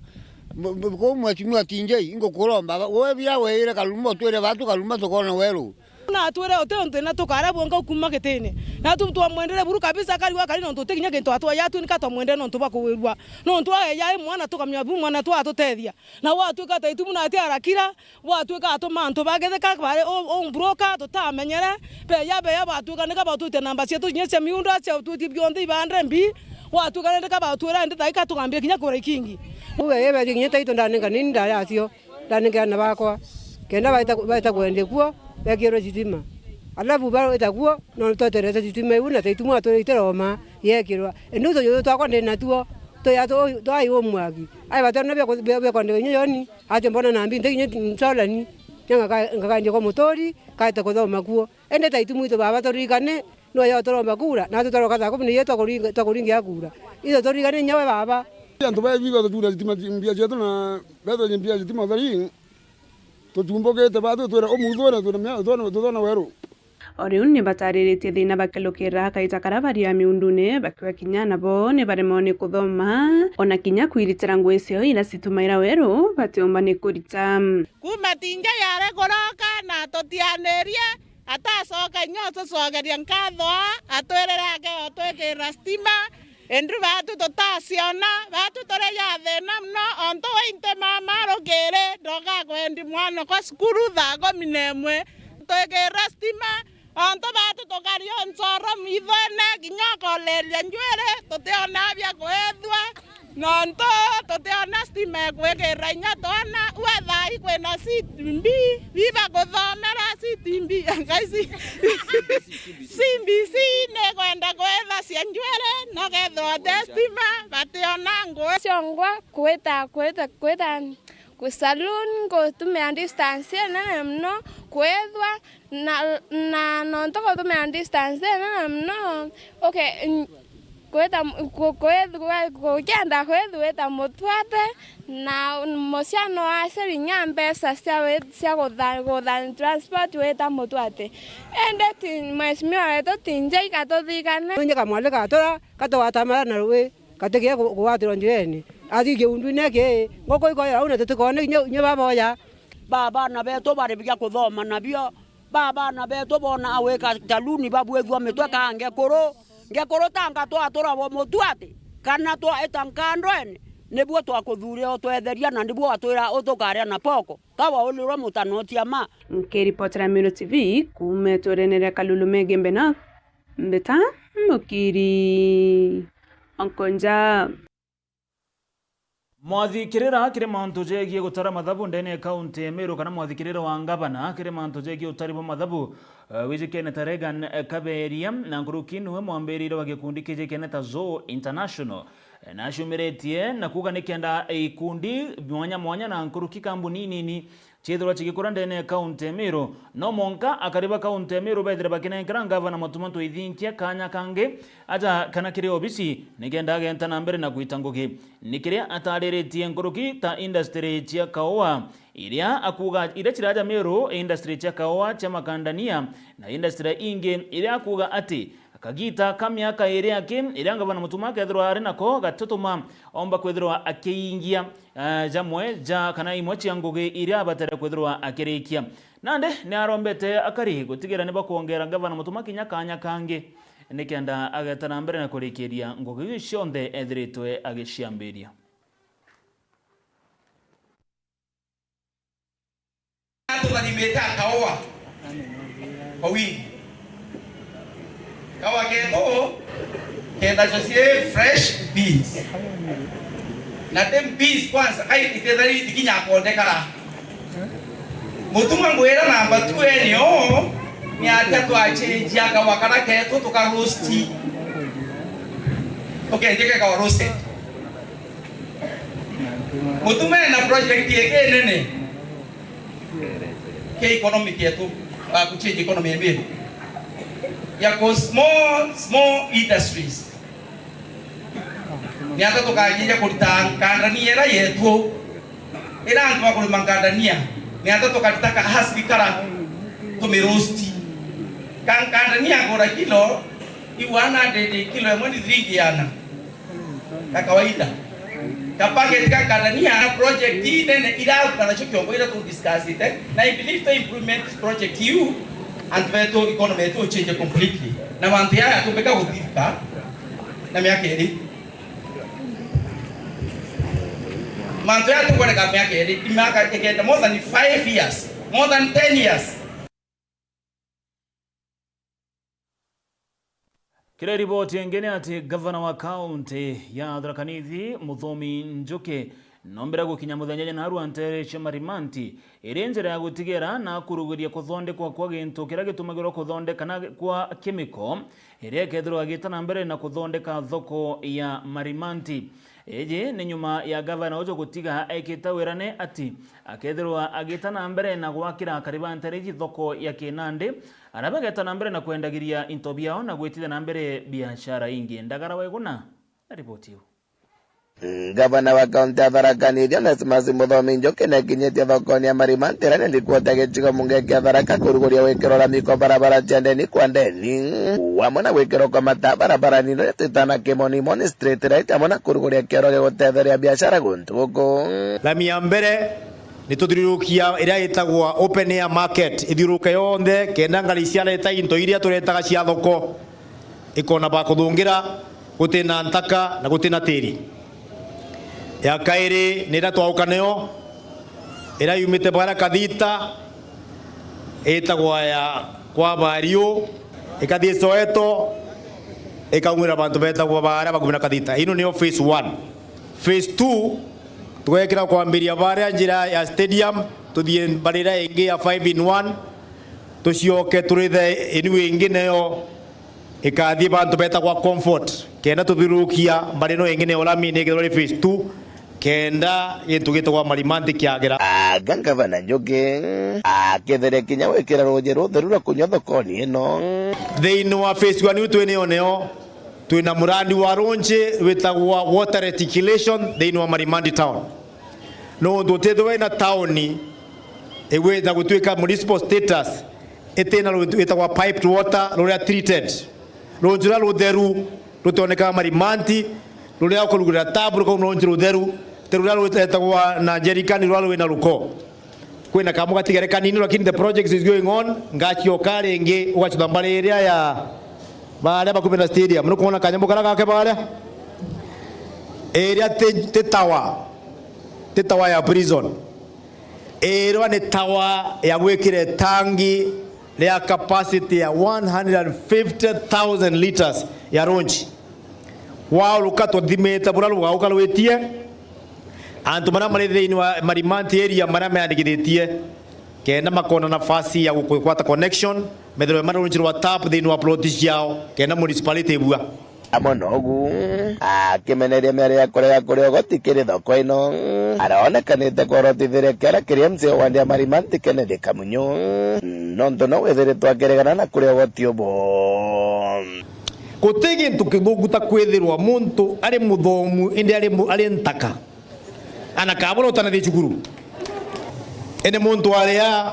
bu-, bu-, kuu Mheshimiwa T J, ingukuromba, we bia weire Kaluma, utwire batu Kaluma tukona weru. Na atwire uti untu na tukara bwonka kuuma gitine. Na tu twamwendere buru kabisa, akari gwa kari nontu uti kinya gintu atwaya, atwi nika twamwendere nontu bwa kuwirua. Nontu ageja i mwana tukamenya bu mwana tu atutethia. Na gwatuika Taitumu na ati arakira, gwatuika atuma antu bagetheka bari u, u broker tutamenyere. Beya, beya, gwatuika nika batwite namba cietu kinya cia miunda, cia utwiti bionthe ibande mbi. Gwatuika nika batwira indi thaika tukambia kinya kura ikingi. Uwe yebe kinya Taitumu ndaninga nini ndari acio. Ndaninkira aana bakwa, kenda baita, baita kwendia kuo, bekirwe sitima. Alafu baita kuo, no tweterete sitima iu, na Taitumu atwirite Roma, yekirwa. Indi utujuju twakwa ndi natuo, twi atu, twai umwaki. Ai batona bia ku-, bia, bia kwandika kinya Joni, ati mbona nambi nti kinya nsolani, nya ngaka-, ngakaendia kwa muturi, kaete kuthoma kuo. Indi Taitumu itu baba turirikane, nwe yo turomba kura, na turoka thaa kumi na inya twakuringa, twakuringia kura. Ithu turirikane nyawe baba. Antu ba biba tutura sitima, mbia cietu na betha mbia sitima thari, tuchumbukite ba tutwira umuthure, twina mia, twona, twona weru. O riu ni batariritie thina bakilukira kaita karia bari a miundune, bakiuga kinya nabo ni baremwa ni kuthoma, ona kinya kwiritira ngui ciao ira citumaira weru batiumba ni kurita. Kuuma Tinja yare kuroka na tutianirie, atacoka inya utucokeria nkatho aa, atwirire ake utwikirira stima, indi baatu tutaciona, baatu turi ja thina mono, ontu wi inte mama rukiri ndoka kwendi mwana kwa cukuru thaa kumi na imwe, twikirira stima, ontu baatu tukari o ncoro mwithone, kinya ukoleria njwiri, tutiona bia kwithua. Nontu tutiona stima ikwikirira inya twana, ua thaa ii kwina C B, biba kuthomera C B, ngai C-, C B C nikwenda kwithacia njwiri, no kethirwa ti stima, bationa ngui. Ciongwa kwita, kwita, kwita ku saloon, kutumia distance inene mono, kwithwa na, na nontu kutumia distance inene mono, okay, n-, kwita m-, ku-, kwith-, kwe-, ukienda kwithwita mutwate na Muciano wa ciringi mbeca cia wi-, cia gutha-, gutha transport wita Mutwati. Indi ti, mheshimiwa wetu ti njei katuthigane. Nje kamwali gatura, katugwatamara na ruwi, gatigie ku-, kugwatirwa njirene. Athi kiundwine ki, nguku ikoya au na tutikoone inya, inya baboya. Ba bana betu bari bia kuthoma nabio, ba bana betu bona awika taluni babwithua mitwe ka ngekuru, ngekuru tanga twatura bo Mutwati, kana twaita nkandwene, nibuo twakuthuria utwetheria na nibuo watwira utukaria na poko, ka waulirwe mutanotia ma. Nkiripotera Meru T V kuuma iturene ria Kalulu Mege Mbena, Mbeta Mukiri Onkonja. Mwathikirira kiri mantu jegie gutara mathabu ndene ya kaunti ya Meru, kana mwathikirira wa ngavana kiri mantu jegie utari bwa mathabu, eh, wijikene ta Reagan, eh, Kaberia, na nkuruki niwe mwambiriri wa gikundi kijikene ta Zoo International. Eh, nacumiritie na kuuga nikenda ikundi mwanya mwanya na nkuruki kambuni inini ciithirwa cigikura ndene ya kaunti ya Meru, no mwanka akari ba kaunti ya Meru bethire bakinenkera ngavana Mutuma M'Ethingia kanya kangi aja kana kiri obisi nikenda agenta na mbere na kwita ngugi. Ni kiria atariritie nkuruki ta industry cia kaua iria akuuga iria ciraja Meru, industry cia kaua cia makandania na industry ingi iria akuuga ati kagiita ka miaka iiri aki iria ngavana Mutuma akethirwa ari nako gatituma omba kwithirwa akiingia, eh, jamwe ja kana imwe cia ngugi iria abatere kwithirwa akirikia. Nandi ni arombete akari gutigira ni bakwongera ngavana Mutuma kinya kanya kangi nikenda ageta na mbere na kurikiria ngugi iu cionthe ethiritwe agiciambiria. Tũtharimĩte akaũa kwa wingi. Kaũa ketu kenda cio ciĩ fresh beans. Na ti beans kwanza, kai itethari kinya kondekara. Mutuma ngwira namba two ene oo, ni atia twachenjia kaũa kara ketu tuka roast. Tukenjike kaũa roasted. Mutuma ena project ingi nene. Kia economy kietu, wa kuchange economy ya Meru. Ya ku small, small industries. Ni ata tukanjia kurita nkandania ira yetu. Ira antu ba kurima nkandania. Ni ata tukarita ka husk kara tumiroast. Ka nkandania kura kilo, i one hundred kilo imwe ni thiringi iana. Ka kawaida. Ka package ka nkandania na project ii nene iraruta nacio kiongo ira tu discussite. Na I believe to implement this project you and betu economy yetu change completely. Na mantu yaya tumbika guthirika na miaka iri. Mantu yaya tukwoneka miaka iri, miaka ikenda, more than five years, more than ten years. Kiri riboti ingi ni ati gavana wa kaunti ya Tharaka Nithi, Muthomi Njuki, nombire gukinya muthenya jana narua ntere cia Marimanti, iri njira ya gutigira na kuruguria kuthondekwa kwa gintu kiria gitumagirwa kuthondeka na kwa chemical, iria ikethirwa igita na mbere na kuthondeka thoko ya Marimanti. Iji ni nyuma ya gavana uju gutiga ekite wirane ati akethirwa agita na mbere na gwakira akari ba ntere iji thoko ya Kinandi, aria bageta na mbere na kwendagiria into biao na gwitithia na mbere biashara ingi. Ndagara Waiguna na riboti iu. Ngavana wa kaunti ya Tharaka Nithi, Onesmus Muthomi Njuki, nekinyitie thokoni ya Marimanti iria ni ndikuote gicigo mbunge kia Tharaka kuruguria gwikirwa rami kwa barabara cia ndeni kwa ndeni, wamwe na gwikirwa kwa mataa barabarani iria twitaga na Kimoni Moni Street Light, amwe na kuruguria kioro gia gutetheria biashara guntu guku. Rami ya mbere ni tuthiurukia iria itagwa open air market, ithiuruke yonthe, kenda ngari ciareta into iria turetaga cia thoko ikona ba kuthungira gutina ntaka na gutina tiri. Ya kairi ni iria twauka nayo, iria yumite baria Kathita, itagwa ya kwa Bariu, ikathii Soweto, ikaumira bantu betagwa baria bakumira Kathita. Ino niyo phase one. Phase two, tugekira kwambiria baria njira ya stadium, tuthie mbarira ingi ya five in one, tucioke turithe inu ingi nayo ikathii bantu betagwa Comfort, kenda tuthiurukia mbari ino ingi nayo lami ni ikethirwa ri phase two, kenda gintu gitagwa Marimanti kiagira. Anga ngavana Njuki aketheria kinya gwikira ruuji rutheru rwa kunywa thokoni ino. Thiini wa phase one iu twinayo nayo, twina murandi wa ruuji witagwa water reticulation thiini wa Marimanti town. Nontu utithirwa ina tauni igwita gutwika municipal status itina runji rwitagwa piped water ruria treated. Runji ruria rutheru rutonekaga Marimanti, ruria ukurugurira tap rukauma runji rutheru, ti ruria rwitagwa na jerikani ruria rwina ruko. Kwina kamu gatigere kanini, lakini the project is going on. Ngacioka ringi, ugacitha mbari iria ya baria bakume na stadium. Nukwona kanyambu karia gake baria? Iria ti, ti tower. Ti tower ya prison. Iria ni tower ya gwikira itangi ria capacity ya one hundred and fifty thousand liters ya runji. Wauruka tuthimite buria rugauka rwitie, antu maria mari thiini wa Marimanti area maria meyandikithitie, kenda makona nafasi ya gukwata connection, methirwe mari runji rwa tap thiini wa ploti ciao, kenda municipality ibua. Amwe nogu akimeneria miario ya kurega kuria ugoti kiri thoko ino, aronekanite kworotithiria kiara kiri M C A wa wandi ya Marimanti Kennedy Kamunyu, nontu no withiritwe akiregana na kuria ugoti ubu. Guti gintu kithuku ta kwithirwa muntu ari muthomu indi ari mu-, ari ntaka. Ana kabura utanathie cukuru. Indi muntu aria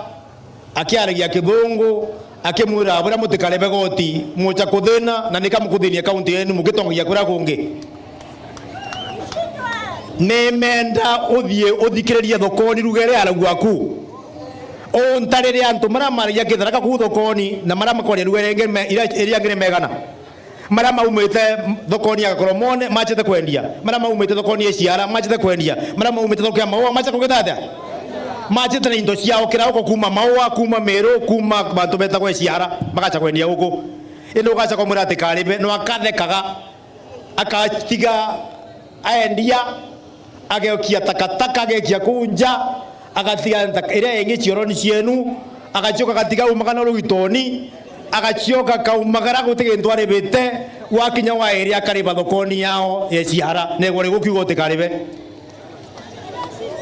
akiaragia Kithungu, akimwira, "Buria mutikarebe goti, mucha kuthina, na nika mukuthinia kaunti yenu mugitongagia kuria kungi." Nimenda uthie uthikiririe thokoni ruga iria arauga ku. Untarire antu maria maragia Kitharaka kuu thokoni na maria makoria ruga iria ingi me-, iria, iria ingi ni megana. Maria maumite thokoni ya Gakoromone, machite kwendia. Maria maumite thokoni ya Ciara, machite kwendia. Maria maumite thoko ya Maua, macha kugita atia? Machite na into ciao kirauko, kuma Maua, kuma Meru, kuma bantu betagwa Ciara, magacha kwendia guku. Indi ugacha kumwira ati karibe, no akathekaga, akatiga aendia, agekia takataka, agekia kuu nja, agatiga ntaka iria ingi cioroni cienu, agacioka agatiga aumagara rugitoni, agacioka akaumagara guti gintu aribite, gwakinya wairi akariba thokoni yao ya Ciara, negwe ri gukiuga utikaribe.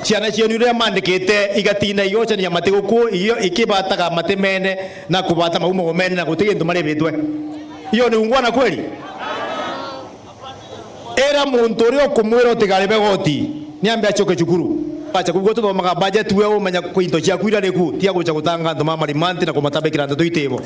Ciana cienu iria mandikite igatina igocania mati guku, igio ikibataga mati mene na kubata maumo mene na guti gintu maribitwe. Iyo ni ungwana kweli? Era muntu uria ukumwira utigaribe goti, niambe acoke cukuru. Acha kugua tuthomaga budget, we umenya ku into ciaku iria riku, tia gucha gutanga antu ma Marimanti na kumatambikira ndeto itibo.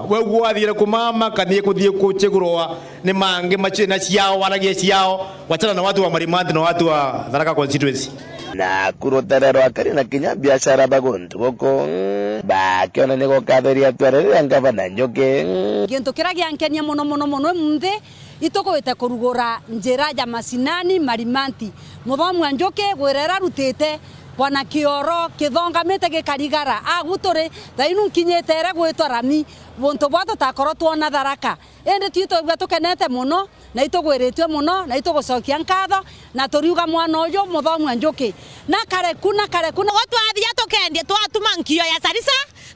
We ugua wathire kumama, kanie kuthie kuchigurwa ni mangi machi na ciao, waragie ciao, wachana na watu wa Marimanti na watu wa Tharaka constituency. Na kurutere rwa kari na kinya biashara ba guntu guku, bakionania gukatheria atware riria ngavana Njuki. Gintu kiria giankenia mono mono mono munthi, itugwite kurugura njira ja macinani Marimanti. Muthomi wa Njuki gwira ira arutite, bwana Kioro kithongamite gikarigara. Agu turi, thainu nkinyite ira gwitwa rami, buntu bwa tutakorwo twona Tharaka. Indi twi twigua tukenete mono, na itugwiritue mono, na itugucokia nkatho, na turiuga mwana uju Muthomi wa Njuki. Na kare ku, na kare ku, na Ugwo twathia tukendia, twatuma nkio ya Sarisa,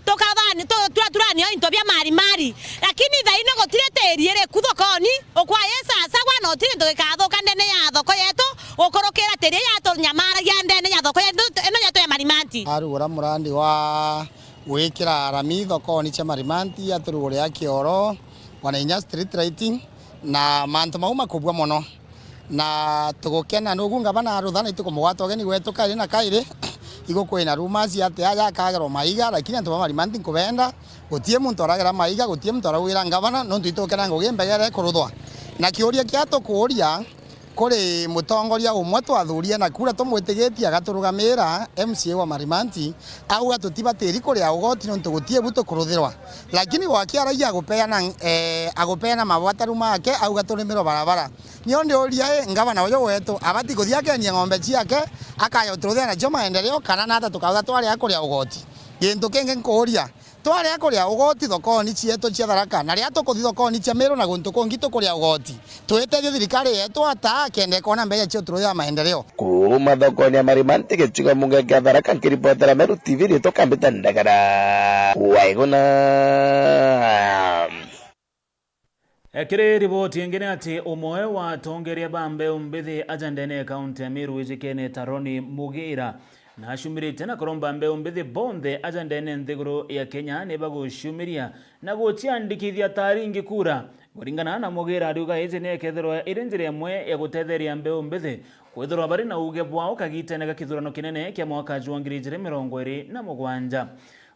tukathani-, tu-, turaturania into bia mari mari. Lakini thaino gutiri tiri iri ku thokoni, ukwaya isasagwa na utiri gintu gikathuka ndene ya thoko yetu, gukurukira tiri yatunyamaragia ndene ya thoko yetu, ino yetu ya Marimanti. Arugura murandi wa gwikira rami thokoni cia Marimanti, aturugurira kioro, bwana inya street lighting, na mantu mau makubua mono. Na tugukena nugu ngavana aruthana, itukumugwata ugeni gwetu kairi na kairi. Igukwina rumors ati aja akagerwa maiga, lakini antu ba Marimanti nkubenda. Gutie muntu aragera maiga, gutie muntu araugira ngavana, nontu itukena ngugi mbegere kuruthwa. Na kiuria kia tukuuria, kuri mutongoria umwe twathurie na kura tumwitigitie agaturugamira, M C A wa Marimanti, auga tutibatiri kuria ugoti nontu gutie bu tukuruthirwa. Lakini wakiaragia agupeana, eh, agupeana mabataru make, auga turimirwe barabara. Nio ndiuria, i, ngavana uyu wetu abati kuthia akenie ng'ombe ciake, akaya uturuthia nacio maendeleo, kana nata tukauga twaria kuria ugoti? Gintu kingi nkuuria, twaria kuria ugoti thokoni cietu cia Tharaka, na riria tukuthi thokoni cia Meru na guntu kungi tukuria ugoti, twitethie thirikari yetu ata kenda ikona mbeca cia uturuthia maendeleo? Kuuma thokoni ya Marimanti gicigo mbunge kia Tharaka, nkiripotera Meru T V, riitwa Kambita Ndagara. Waiguna. E, kiri riboti ingi ni ati umwe wa atongeria ba mbeu mbithi aja ndene ya kaunti ya Meru wijikene ta Ronnie Mugira Na aciumiritie na kuromba mbeu mbithi bonthe aja ndene nthiguru ya Kenya ni baguciumiria na guciandikithia ta aringi kura. Kuringana na Mugira, ariuga iji ni ikethirwa iri njira imwe ya gutetheria mbeu mbithi kwithirwa bari na uuge bwao kagitene ga kithurano kinene kia mwaka jwa ngiri ijiri mirongo iri na mugwanja.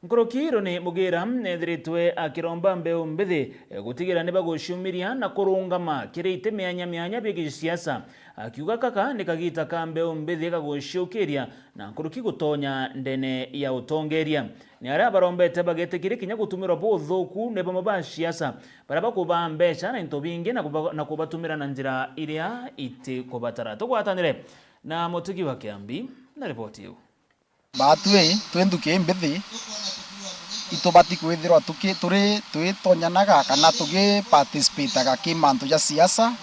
Nkuruki Ronnie Mugira neethiritwe akiromba mbeu mbithi gutigira ni baguciumiria na kurungama kiri iti mianya mianya bia gisiasa, akiuga kaka ni kagita ka mbeu mbithi ga guciukiria na nkuruki gutonya ndene ya utongeria. Ni aria barombete bagetikiria kinya gutumirwa buthuku ni bamwe ba siasa baria bakubaa mbeca na into bingi na kuba-, na kubatumira na njira iria itikubatara. Tugwatanire na Mutugi wa Kiambi na riboti iu. Baatwi twi nthuki imbithi, itubati kwithirwa tuki-, turi twitonyanaga kana tugiparticipataga ki mantu ja siasa,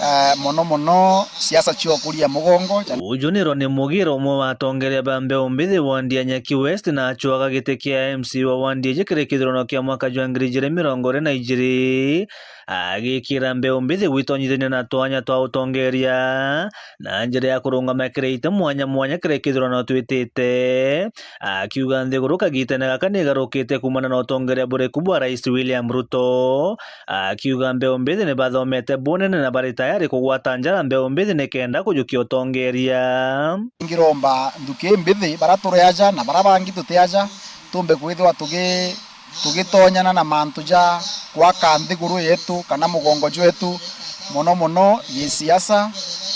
eh, mono mono siasa cia ukuria mugongo. Uju ni Ronnie Mugira, umwe wa atongeria ba mbeu mbithi wandi ya Nyaki West, na acwaga giti kia M C wa wandi iji kiri kithurano kia mwaka jwa ngiri ijiri mirongo iri na ijiri. Agikira mbeu mbithi gwitonyithania na twanya twa utongeria na njira ya kurungama kiri iti mwanya mwanya kiri kithurano twitite, akiuga nthiguru kagitene gaka nigarukite kuumana na utongeria buriku bwa Rais William Ruto, akiuga mbeu mbithi ni bathomete bunene na bari tayari kugwata njara mbeu mbithi nikenda kujukia utongeria. Ngiromba nthuki mbithi, bara turi aja na bara bangi tuti aja, tumbe kwithirwa tugi-, tugitonyana na mantu ja gwaka nthiguru yetu kana mugongo jwetu, mono mono gisiasa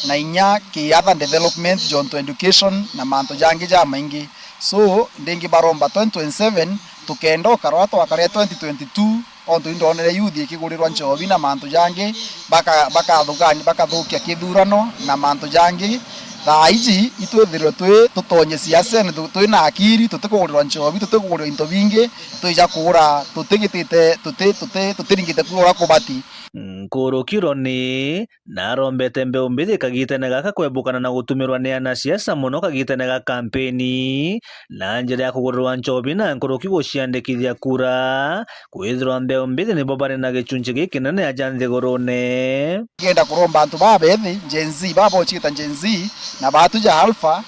na inya ki other development, jonto education na mantu jangi jamaingi. So, ndingi baromba twenty twenty-seven tukenda ukara uria twakarire twenty twenty-two, ontu indonere youth ikigurirwa nchobi na mantu jangi, baka-, bakathugani-, bakathukia kithurano na mantu jangi. Thaa iji itwithirwe twi tutonye siasene, tu-, twina akiri, tutikugurirwa nchobi, tutikugurirwa into bingi, twija kuura tutigitite, tuti-, tuti-, tutiringite kuura uria kubati. Nkuruki Ronnie narombete mbeu mbithi kagitene gaka kwebukana na gutumirwa ni anasiasa mono kagitene ga kampeni na njira ya kugurirwa nchobi na nkuruki guciandikithia kura, kwithirwa mbeu mbithi nibo bari na gichunchi gikinene aja nthigurune. Ngenda kuromba antu babethi, Gen Z, baba ucigita Gen Z, na baatu ja Alpha,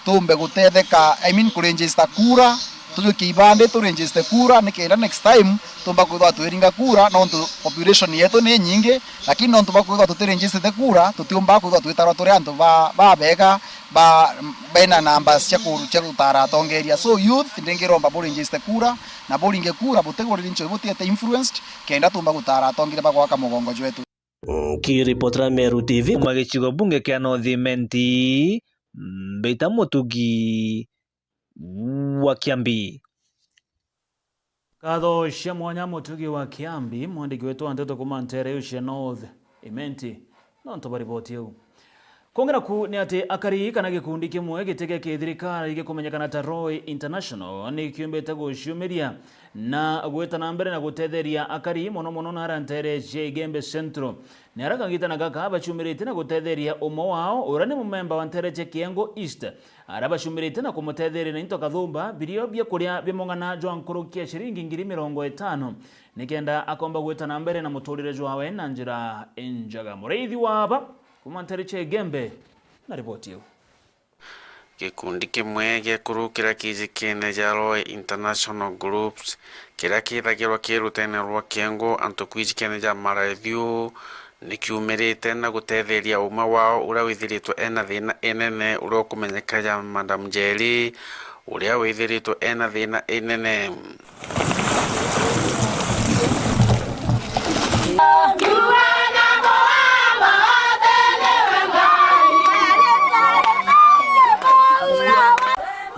tumbe gutetheka, I mean, kuregister kura, tujukie ibandi turegister kura, nikenda next time tumba kwithwa twiringa kura, nontu population yetu ni nyingi, lakini nontu bwa kwithwa tutiregister kura, tutiumba kwithwa twitarwa turi antu ba, babega, ba, bena numbers cia ku-, cia gutara atongeria. So youth, ndingiromba buregister kura, na buringe kura, butigurire nchobi, butiete influenced, kenda tumba gutara atongeria ba gwaka mugongo jwetu. Nkiripotera Meru T V kuma gicigo bunge kia North Imenti, Mbita Mutugi wa Kiambi. Nkatho cia mwanya Mutugi wa Kiambi, mwandiki wetu wa nteto kuma nteere iu cia North Imenti, nontu bwa riboti iu. Kungi naku ni ati akari kana gikundi kimwe giti gia kithirikari gikumenyekana ta Roy International ni kiumbite guciumiria na gwita na mbere na gutetheria akari mono mono nara nteere cia Igembe Central. Ni ara kagitana gaka baciumiritie na gutetheria umwe wao uria ni mumemba wa nteere cia Kiengo East, ara baciumiritie na kumutetheria na into kathumba birio bia kuria bia mung'ana jwa nkuruki ya ciringi ngiri mirongo itano, nikenda akomba gwita na mbere na muturire jwawe na njira injega. Muriithi wa aba kuma nteere cia Igembe na riboti iu. Gikundi kimwe gia kuru kiria kijikene ja Roy International Groups, kiria kithagirwa ki rutene rwa Kiengo antu kwijikene ja Maraithiu, ni kiumirite na gutetheria umwe wao uria withiritwe ena thina inene uria ukumenyeka ja Madam Njeri, uria withiritwe ena thina inene.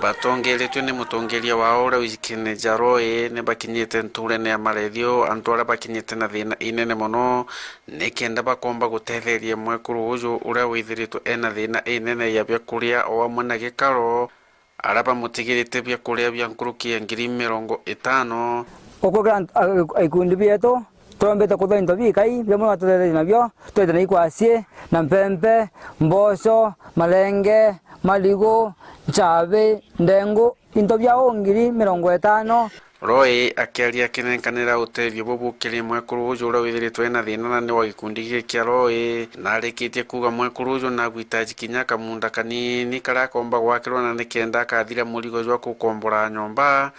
Batongeretwe ni mutongeria wao uria wijikene ja Roy, ni bakinyite nturene ya Marethio, antu aria bakinyite na thina inene mono, nikenda bakomba gutetheria mwekuru uju uria withiritwe ena thina inene ya biakuria o amwe na gikaro. Aria bamutigirite biakuria bia nkuruki ya ngiri mirongo itano. Ukukira ant-, a-, a-, ikundi bietu, twombite kuthwa into bikai, bimwe batutethetie nabio, twite na ikwasi, na mpempe, mboco, malenge, marigu, nchabi, ndengu, into bia uu ngiri mirongo itano. Roy akiaria akinenkanira utethio bubu kiri mwekuru uju uria withiritwe ena thina na ni wa gikundi giki kia Roy, na arikitie kuuga mwekuru uju nagwitaji kinya kamunda kanini karia akomba gwakirwa na nikenda akathira murigo jwa gukombora nyomba,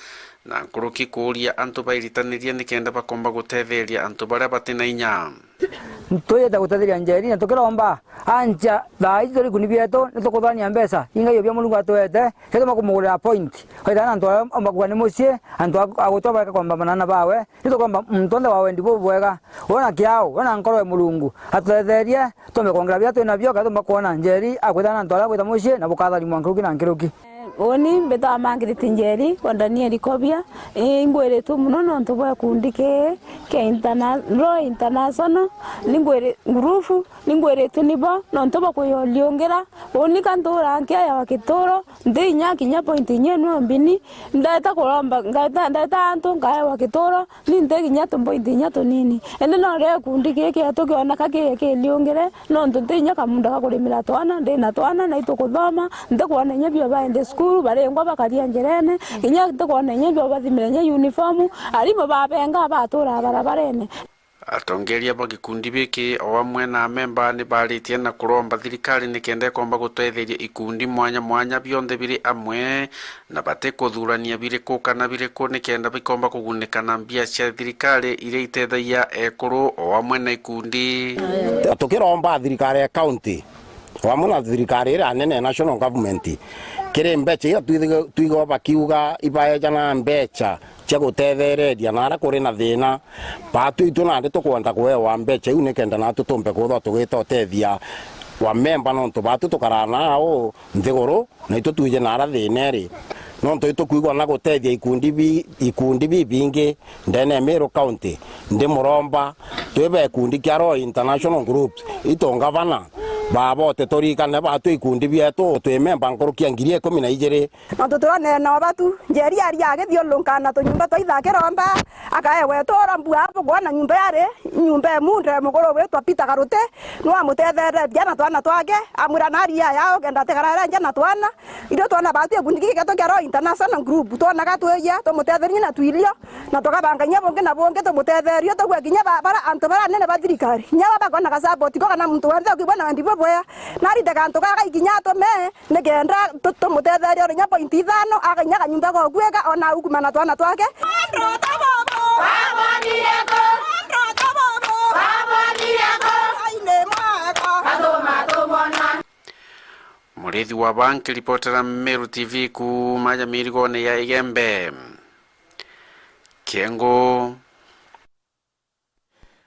na nkuruki kuuria antu bairitanirie nikenda bakomba gutetheria antu baria bati na inya. Twiyite gutetheria Njeri na tukiromba ancha thaa iji turi ikuni bietu, ni tukuthania mbeca inga iyo bia Murungu atwete, rituma kumugurira point. Waithana na antu aria omba kuga ni mucii, antu a, a gutwa bareka kwamba manana bawe, ni tukomba muntu onthe wa wendi bubwega, wona kiao, wona nkoro ya Murungu, atutetherie, tumbe kwongera biria twi nabio, kana tumba kwona Njeri akwithana na antu aria agwita mucii, na bukatharimwa nkuruki na nkuruki. Uni mbitagwa Margaret Njeri wa Daniel Kobia. Ii, ingwiritue mono nontu bwa gikundi kii kia interna-, Roy International. Ningwiri-, ngurubu, ningwiritue nibo nontu bwa kwiyoliungira. Uni ka ntuura nkiaya wa kituro, nti inya kinya point inya nwa mbini. Ndeta kuromba, ngeta, ndeta antu nkaewa kituro, ni nti kinya tu point inya tunini. Indi no ria gikundi giki tukiona ka ki-, kiliungire, nontu nti inya kamunda ga kurimira twana, ndi na twana, na itukuthoma, ntikwona inya bio baende cukuru, baringwa bakaria njirene, inya ntikwona inya bio bathimira inya uniform, arimu babenga baturaa barabarene. Atongeria ba gikundi biki o amwe na amemba ni baritie na kuromba thirikari nikenda ikomba gutetheria ikundi mwanya mwanya bionthe biri amwe, na batikuthurania biriku kana biriku nikenda bikomba kugunika na mbia cia thirikari iria itethagia ekuru o amwe na ikundi. Tukiromba thirikari ya county o amwe na thirikari iria nene, national government, kiri mbeca iria twithiga-, twigagwa bakiuga ibaejana mbeca cia gutethereria na aria kuri na thina. Baatwi itu nandi tukwenda kuewa mbeca iu nikenda natu tumbe kwithwa tugita utethia wa memba, nontu baatwi tukaraa nao nthiguru, na itu twije nara thina iri. Nontu itukwigua na gutethia ikundi bi-, ikundi bibingi ndene ya Meru County, ndi muromba twi ba ikundi kia Roy International Groups, itu ngavana babote turikane batwi ikundi bietu, twi memba nkuruki ya ngiri ikumi na ijiri. Nontu turoneena o batu, Njeri aria agithiurunka na tunyumba twa itha akiromba, akaewa ituro mbua bukwona nyumba yari nyumba imunde mukuru witwa Peter Karuti, niwe amutetheretie na twana twake, amwira na aria yao kenda atikaraere nja na twana. Ithui twana batu gikundi giki gietu kia Roy International Group, twonaga twija tumutetherie na twilio, na tukabanga inya bungi na bungi tumutetherie, tugue kinya ba-, bara antu bara anene ba thirikari, inya baba bakona ga support ko kana muntu wonthe ukibona wendi bubwea, narite kantu gaka ikinya atume, nikenda tu-, tumutetherie uri inya point ithano, aga inya kanyumba gokuika, ona ukuma na twana twake. Murithi wa Banki, ripotera Meru T V kuuma ja mirigone ya Igembe. Kiengo.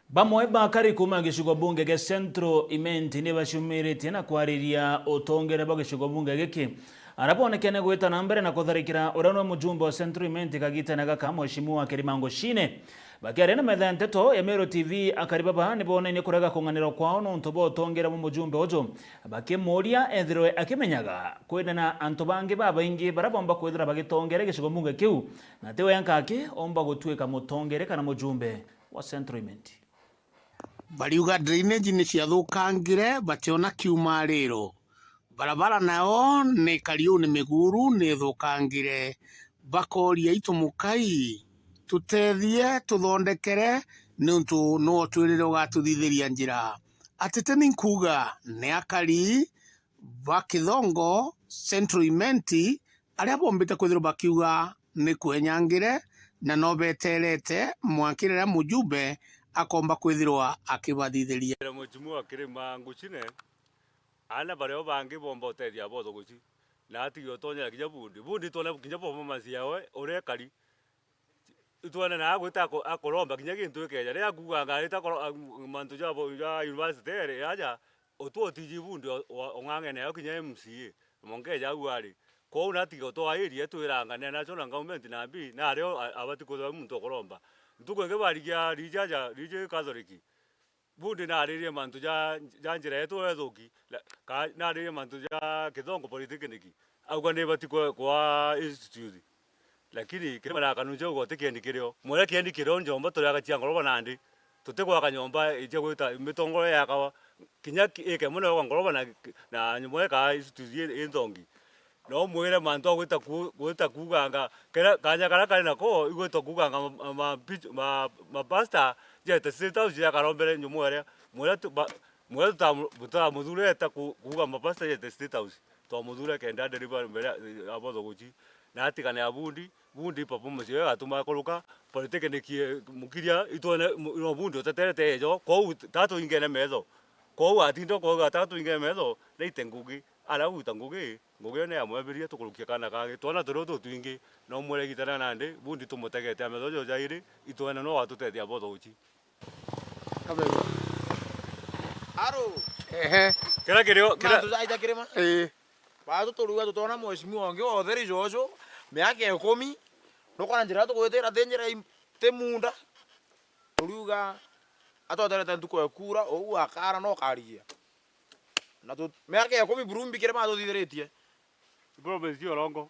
Bamwe bakari kuuma gicigo bunge gia Central Imenti ni baciumiritie na kwariria utongere bwa gicigo bunge giki, aria bonekene gwita na mbere na kutharikira uria niwe mujumbe wa Central Imenti kagitene gaka, Mheshimiwa Kirimango Shine. Bakiaria na metha ya nteto ya Meru T V, akari baba ni bonainie kurega kung'anirwa kwao nontu bwa utongere bwa mujumbe uju, bakimuuria ethirwe akimenyaga kwina na antu bangi babaingi baria bomba kwithira bagitongere gicigo bunge kiu, na ti wenka aki omba gutuika mutongere kana mujumbe wa Central Imenti. Bariuga drainage ni ciathukangire, bationa kiumariro. Barabara nayo ni kariu ni miguru ni ithukangire. Bakoria, "Itu mukai, tutethie, tuthondekere, niuntu niwe utwirire ugatuthithiria njira." Atete ni nkuuga ni akari ba Kithongo Central Imenti aria bombite kwithirwa bakiuga ni kwenyangire na no beterete mwanka riria mujumbe akomba kwithirwa akibathithiria. Mheshimiwa Kirimango Shine, aana bario bangi bomba utethia botho guci, na atigi utonyera kinya bundi. Bundi twona kinya performance yawe uria ekari. Itwene na agwita ako-, akoromba kinya gintu ikeja. Riria akuuga ngarita koro-, a-, mantu ja bo-, ja university ere, aja, utwo utiji bundi o-, o-, ong'ang'ene yo kinya M C A. Monkeja au ari. Kwou natiga utwairie twirangane na national government na mbi, na ario a-, abati kwithirwa muntu okoromba. Ntuku ingi barigia riji aja, riji Catholic. Bundi naaririe mantu ja, ja njira yetu ethuki, na, ka naaririe mantu ja Kithongo Polytechnic. Auga nibati kwa, kwa institute. Lakini kiria marakanunja uga uti kiendi kirio. Mwere kiendi kirio njomba turiagatia ngoroba nandi. Tutigwaka nyomba itia gwita mitongoro yakawa. Kinya ki-, ike muna yogwa ngoroba na, na nyomba ika institute i, i nthongi. No mwire mantu a gwita ku-, gwita kuuganga, kira, kanya karia kari nako, igwita kuuganga ma, ma, ma, ma pastor, jete State House jakarombere nyumu iria, mwire tu-, ba-, mwire tuta-, tutamuthurete ku-, kuuga ma pastor jete State House. Twamuthure kenda deliver mbere ya, ya botho guchi. Na atigane abundi, bundi performance yo igatuma akuruka, politiki nikie mukiria, itwene, mu-, no bundi uteterete ejo, kwou tatuingene metho. Kwou atinda kwou tatuingene metho, naite ngugi, aria gwita ngugi, ngugi yo ni ya mwebiria tukurukia kana kangi. Twana turi utu twingi, no mwere gitana nandi, bundi tumutegete ametho jo jairi, itwene no watutethia botho uchi. Kaberu. Aro. Ehe. Kira kirio, kira Mantu jaita kirima. Ii. Batu turuga tutona mheshimiwa ungi wa utheri jojo, miaka ikumi, nukona njira tugwitira ti njira i-, ti munda. Turiuga, atoterete ntuku ekura, uu akara no karigia. Na tu-, miaka ikumi buru mbikire matuthithiritie. Province cia Orongo.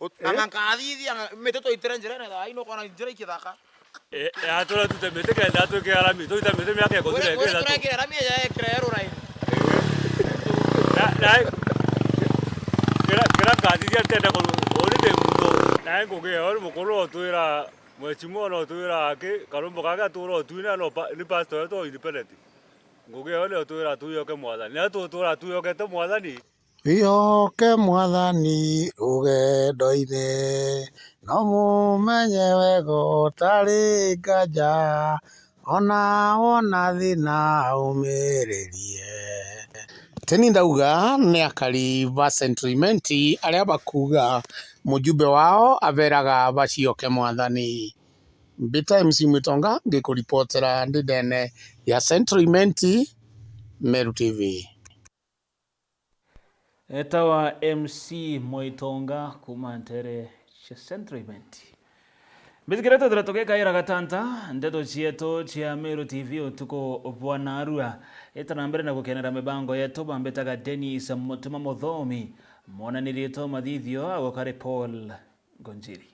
Ut-, Eh? Anga nkathithia, anga miti twaitire njirene thaa ii, nukona njira i kithaka. Eh, eh, atura tute miti kenda twikira rami, twaita miti miaka ikuthira Wira, wira ikenda tu- turekira rami eja ekira yeru line. Na, na, kira, kira nkathithia ntenda kuru, uri ni mbuto. Na ngugi yo ni mukuru otwira, mheshimiwa no twira aki, karumbo kake atura otwina no pa-, ni pastor wetu independent. Ngugi yo ni otwira tuyoke mwathani. Na tutura tuyokete mwathani. Wioke Mwathani rugendoine, no mumenye wega utari ngaja, ona wona thina umiririe. Teni ndauga ni akari ba Central Imenti aria bakuuga mujumbe wao aberaga bacioke Mwathani. Mbita M C Mwitonga ngikuripotera ndi ndene ya Central Imenti, Meru T V. Etawa M C Mwitonga kuuma ntere cia Central Imenti. Mbithikire twethira tugikaira gatanta ndeto cietu cia Meru T V utuku bwa narua. Ita na mbere na gukenera mibango yetu, bambitaga Dennis Mutuma Muthomi, mwonanirie to mathithio agukari Paul Ngonjiri.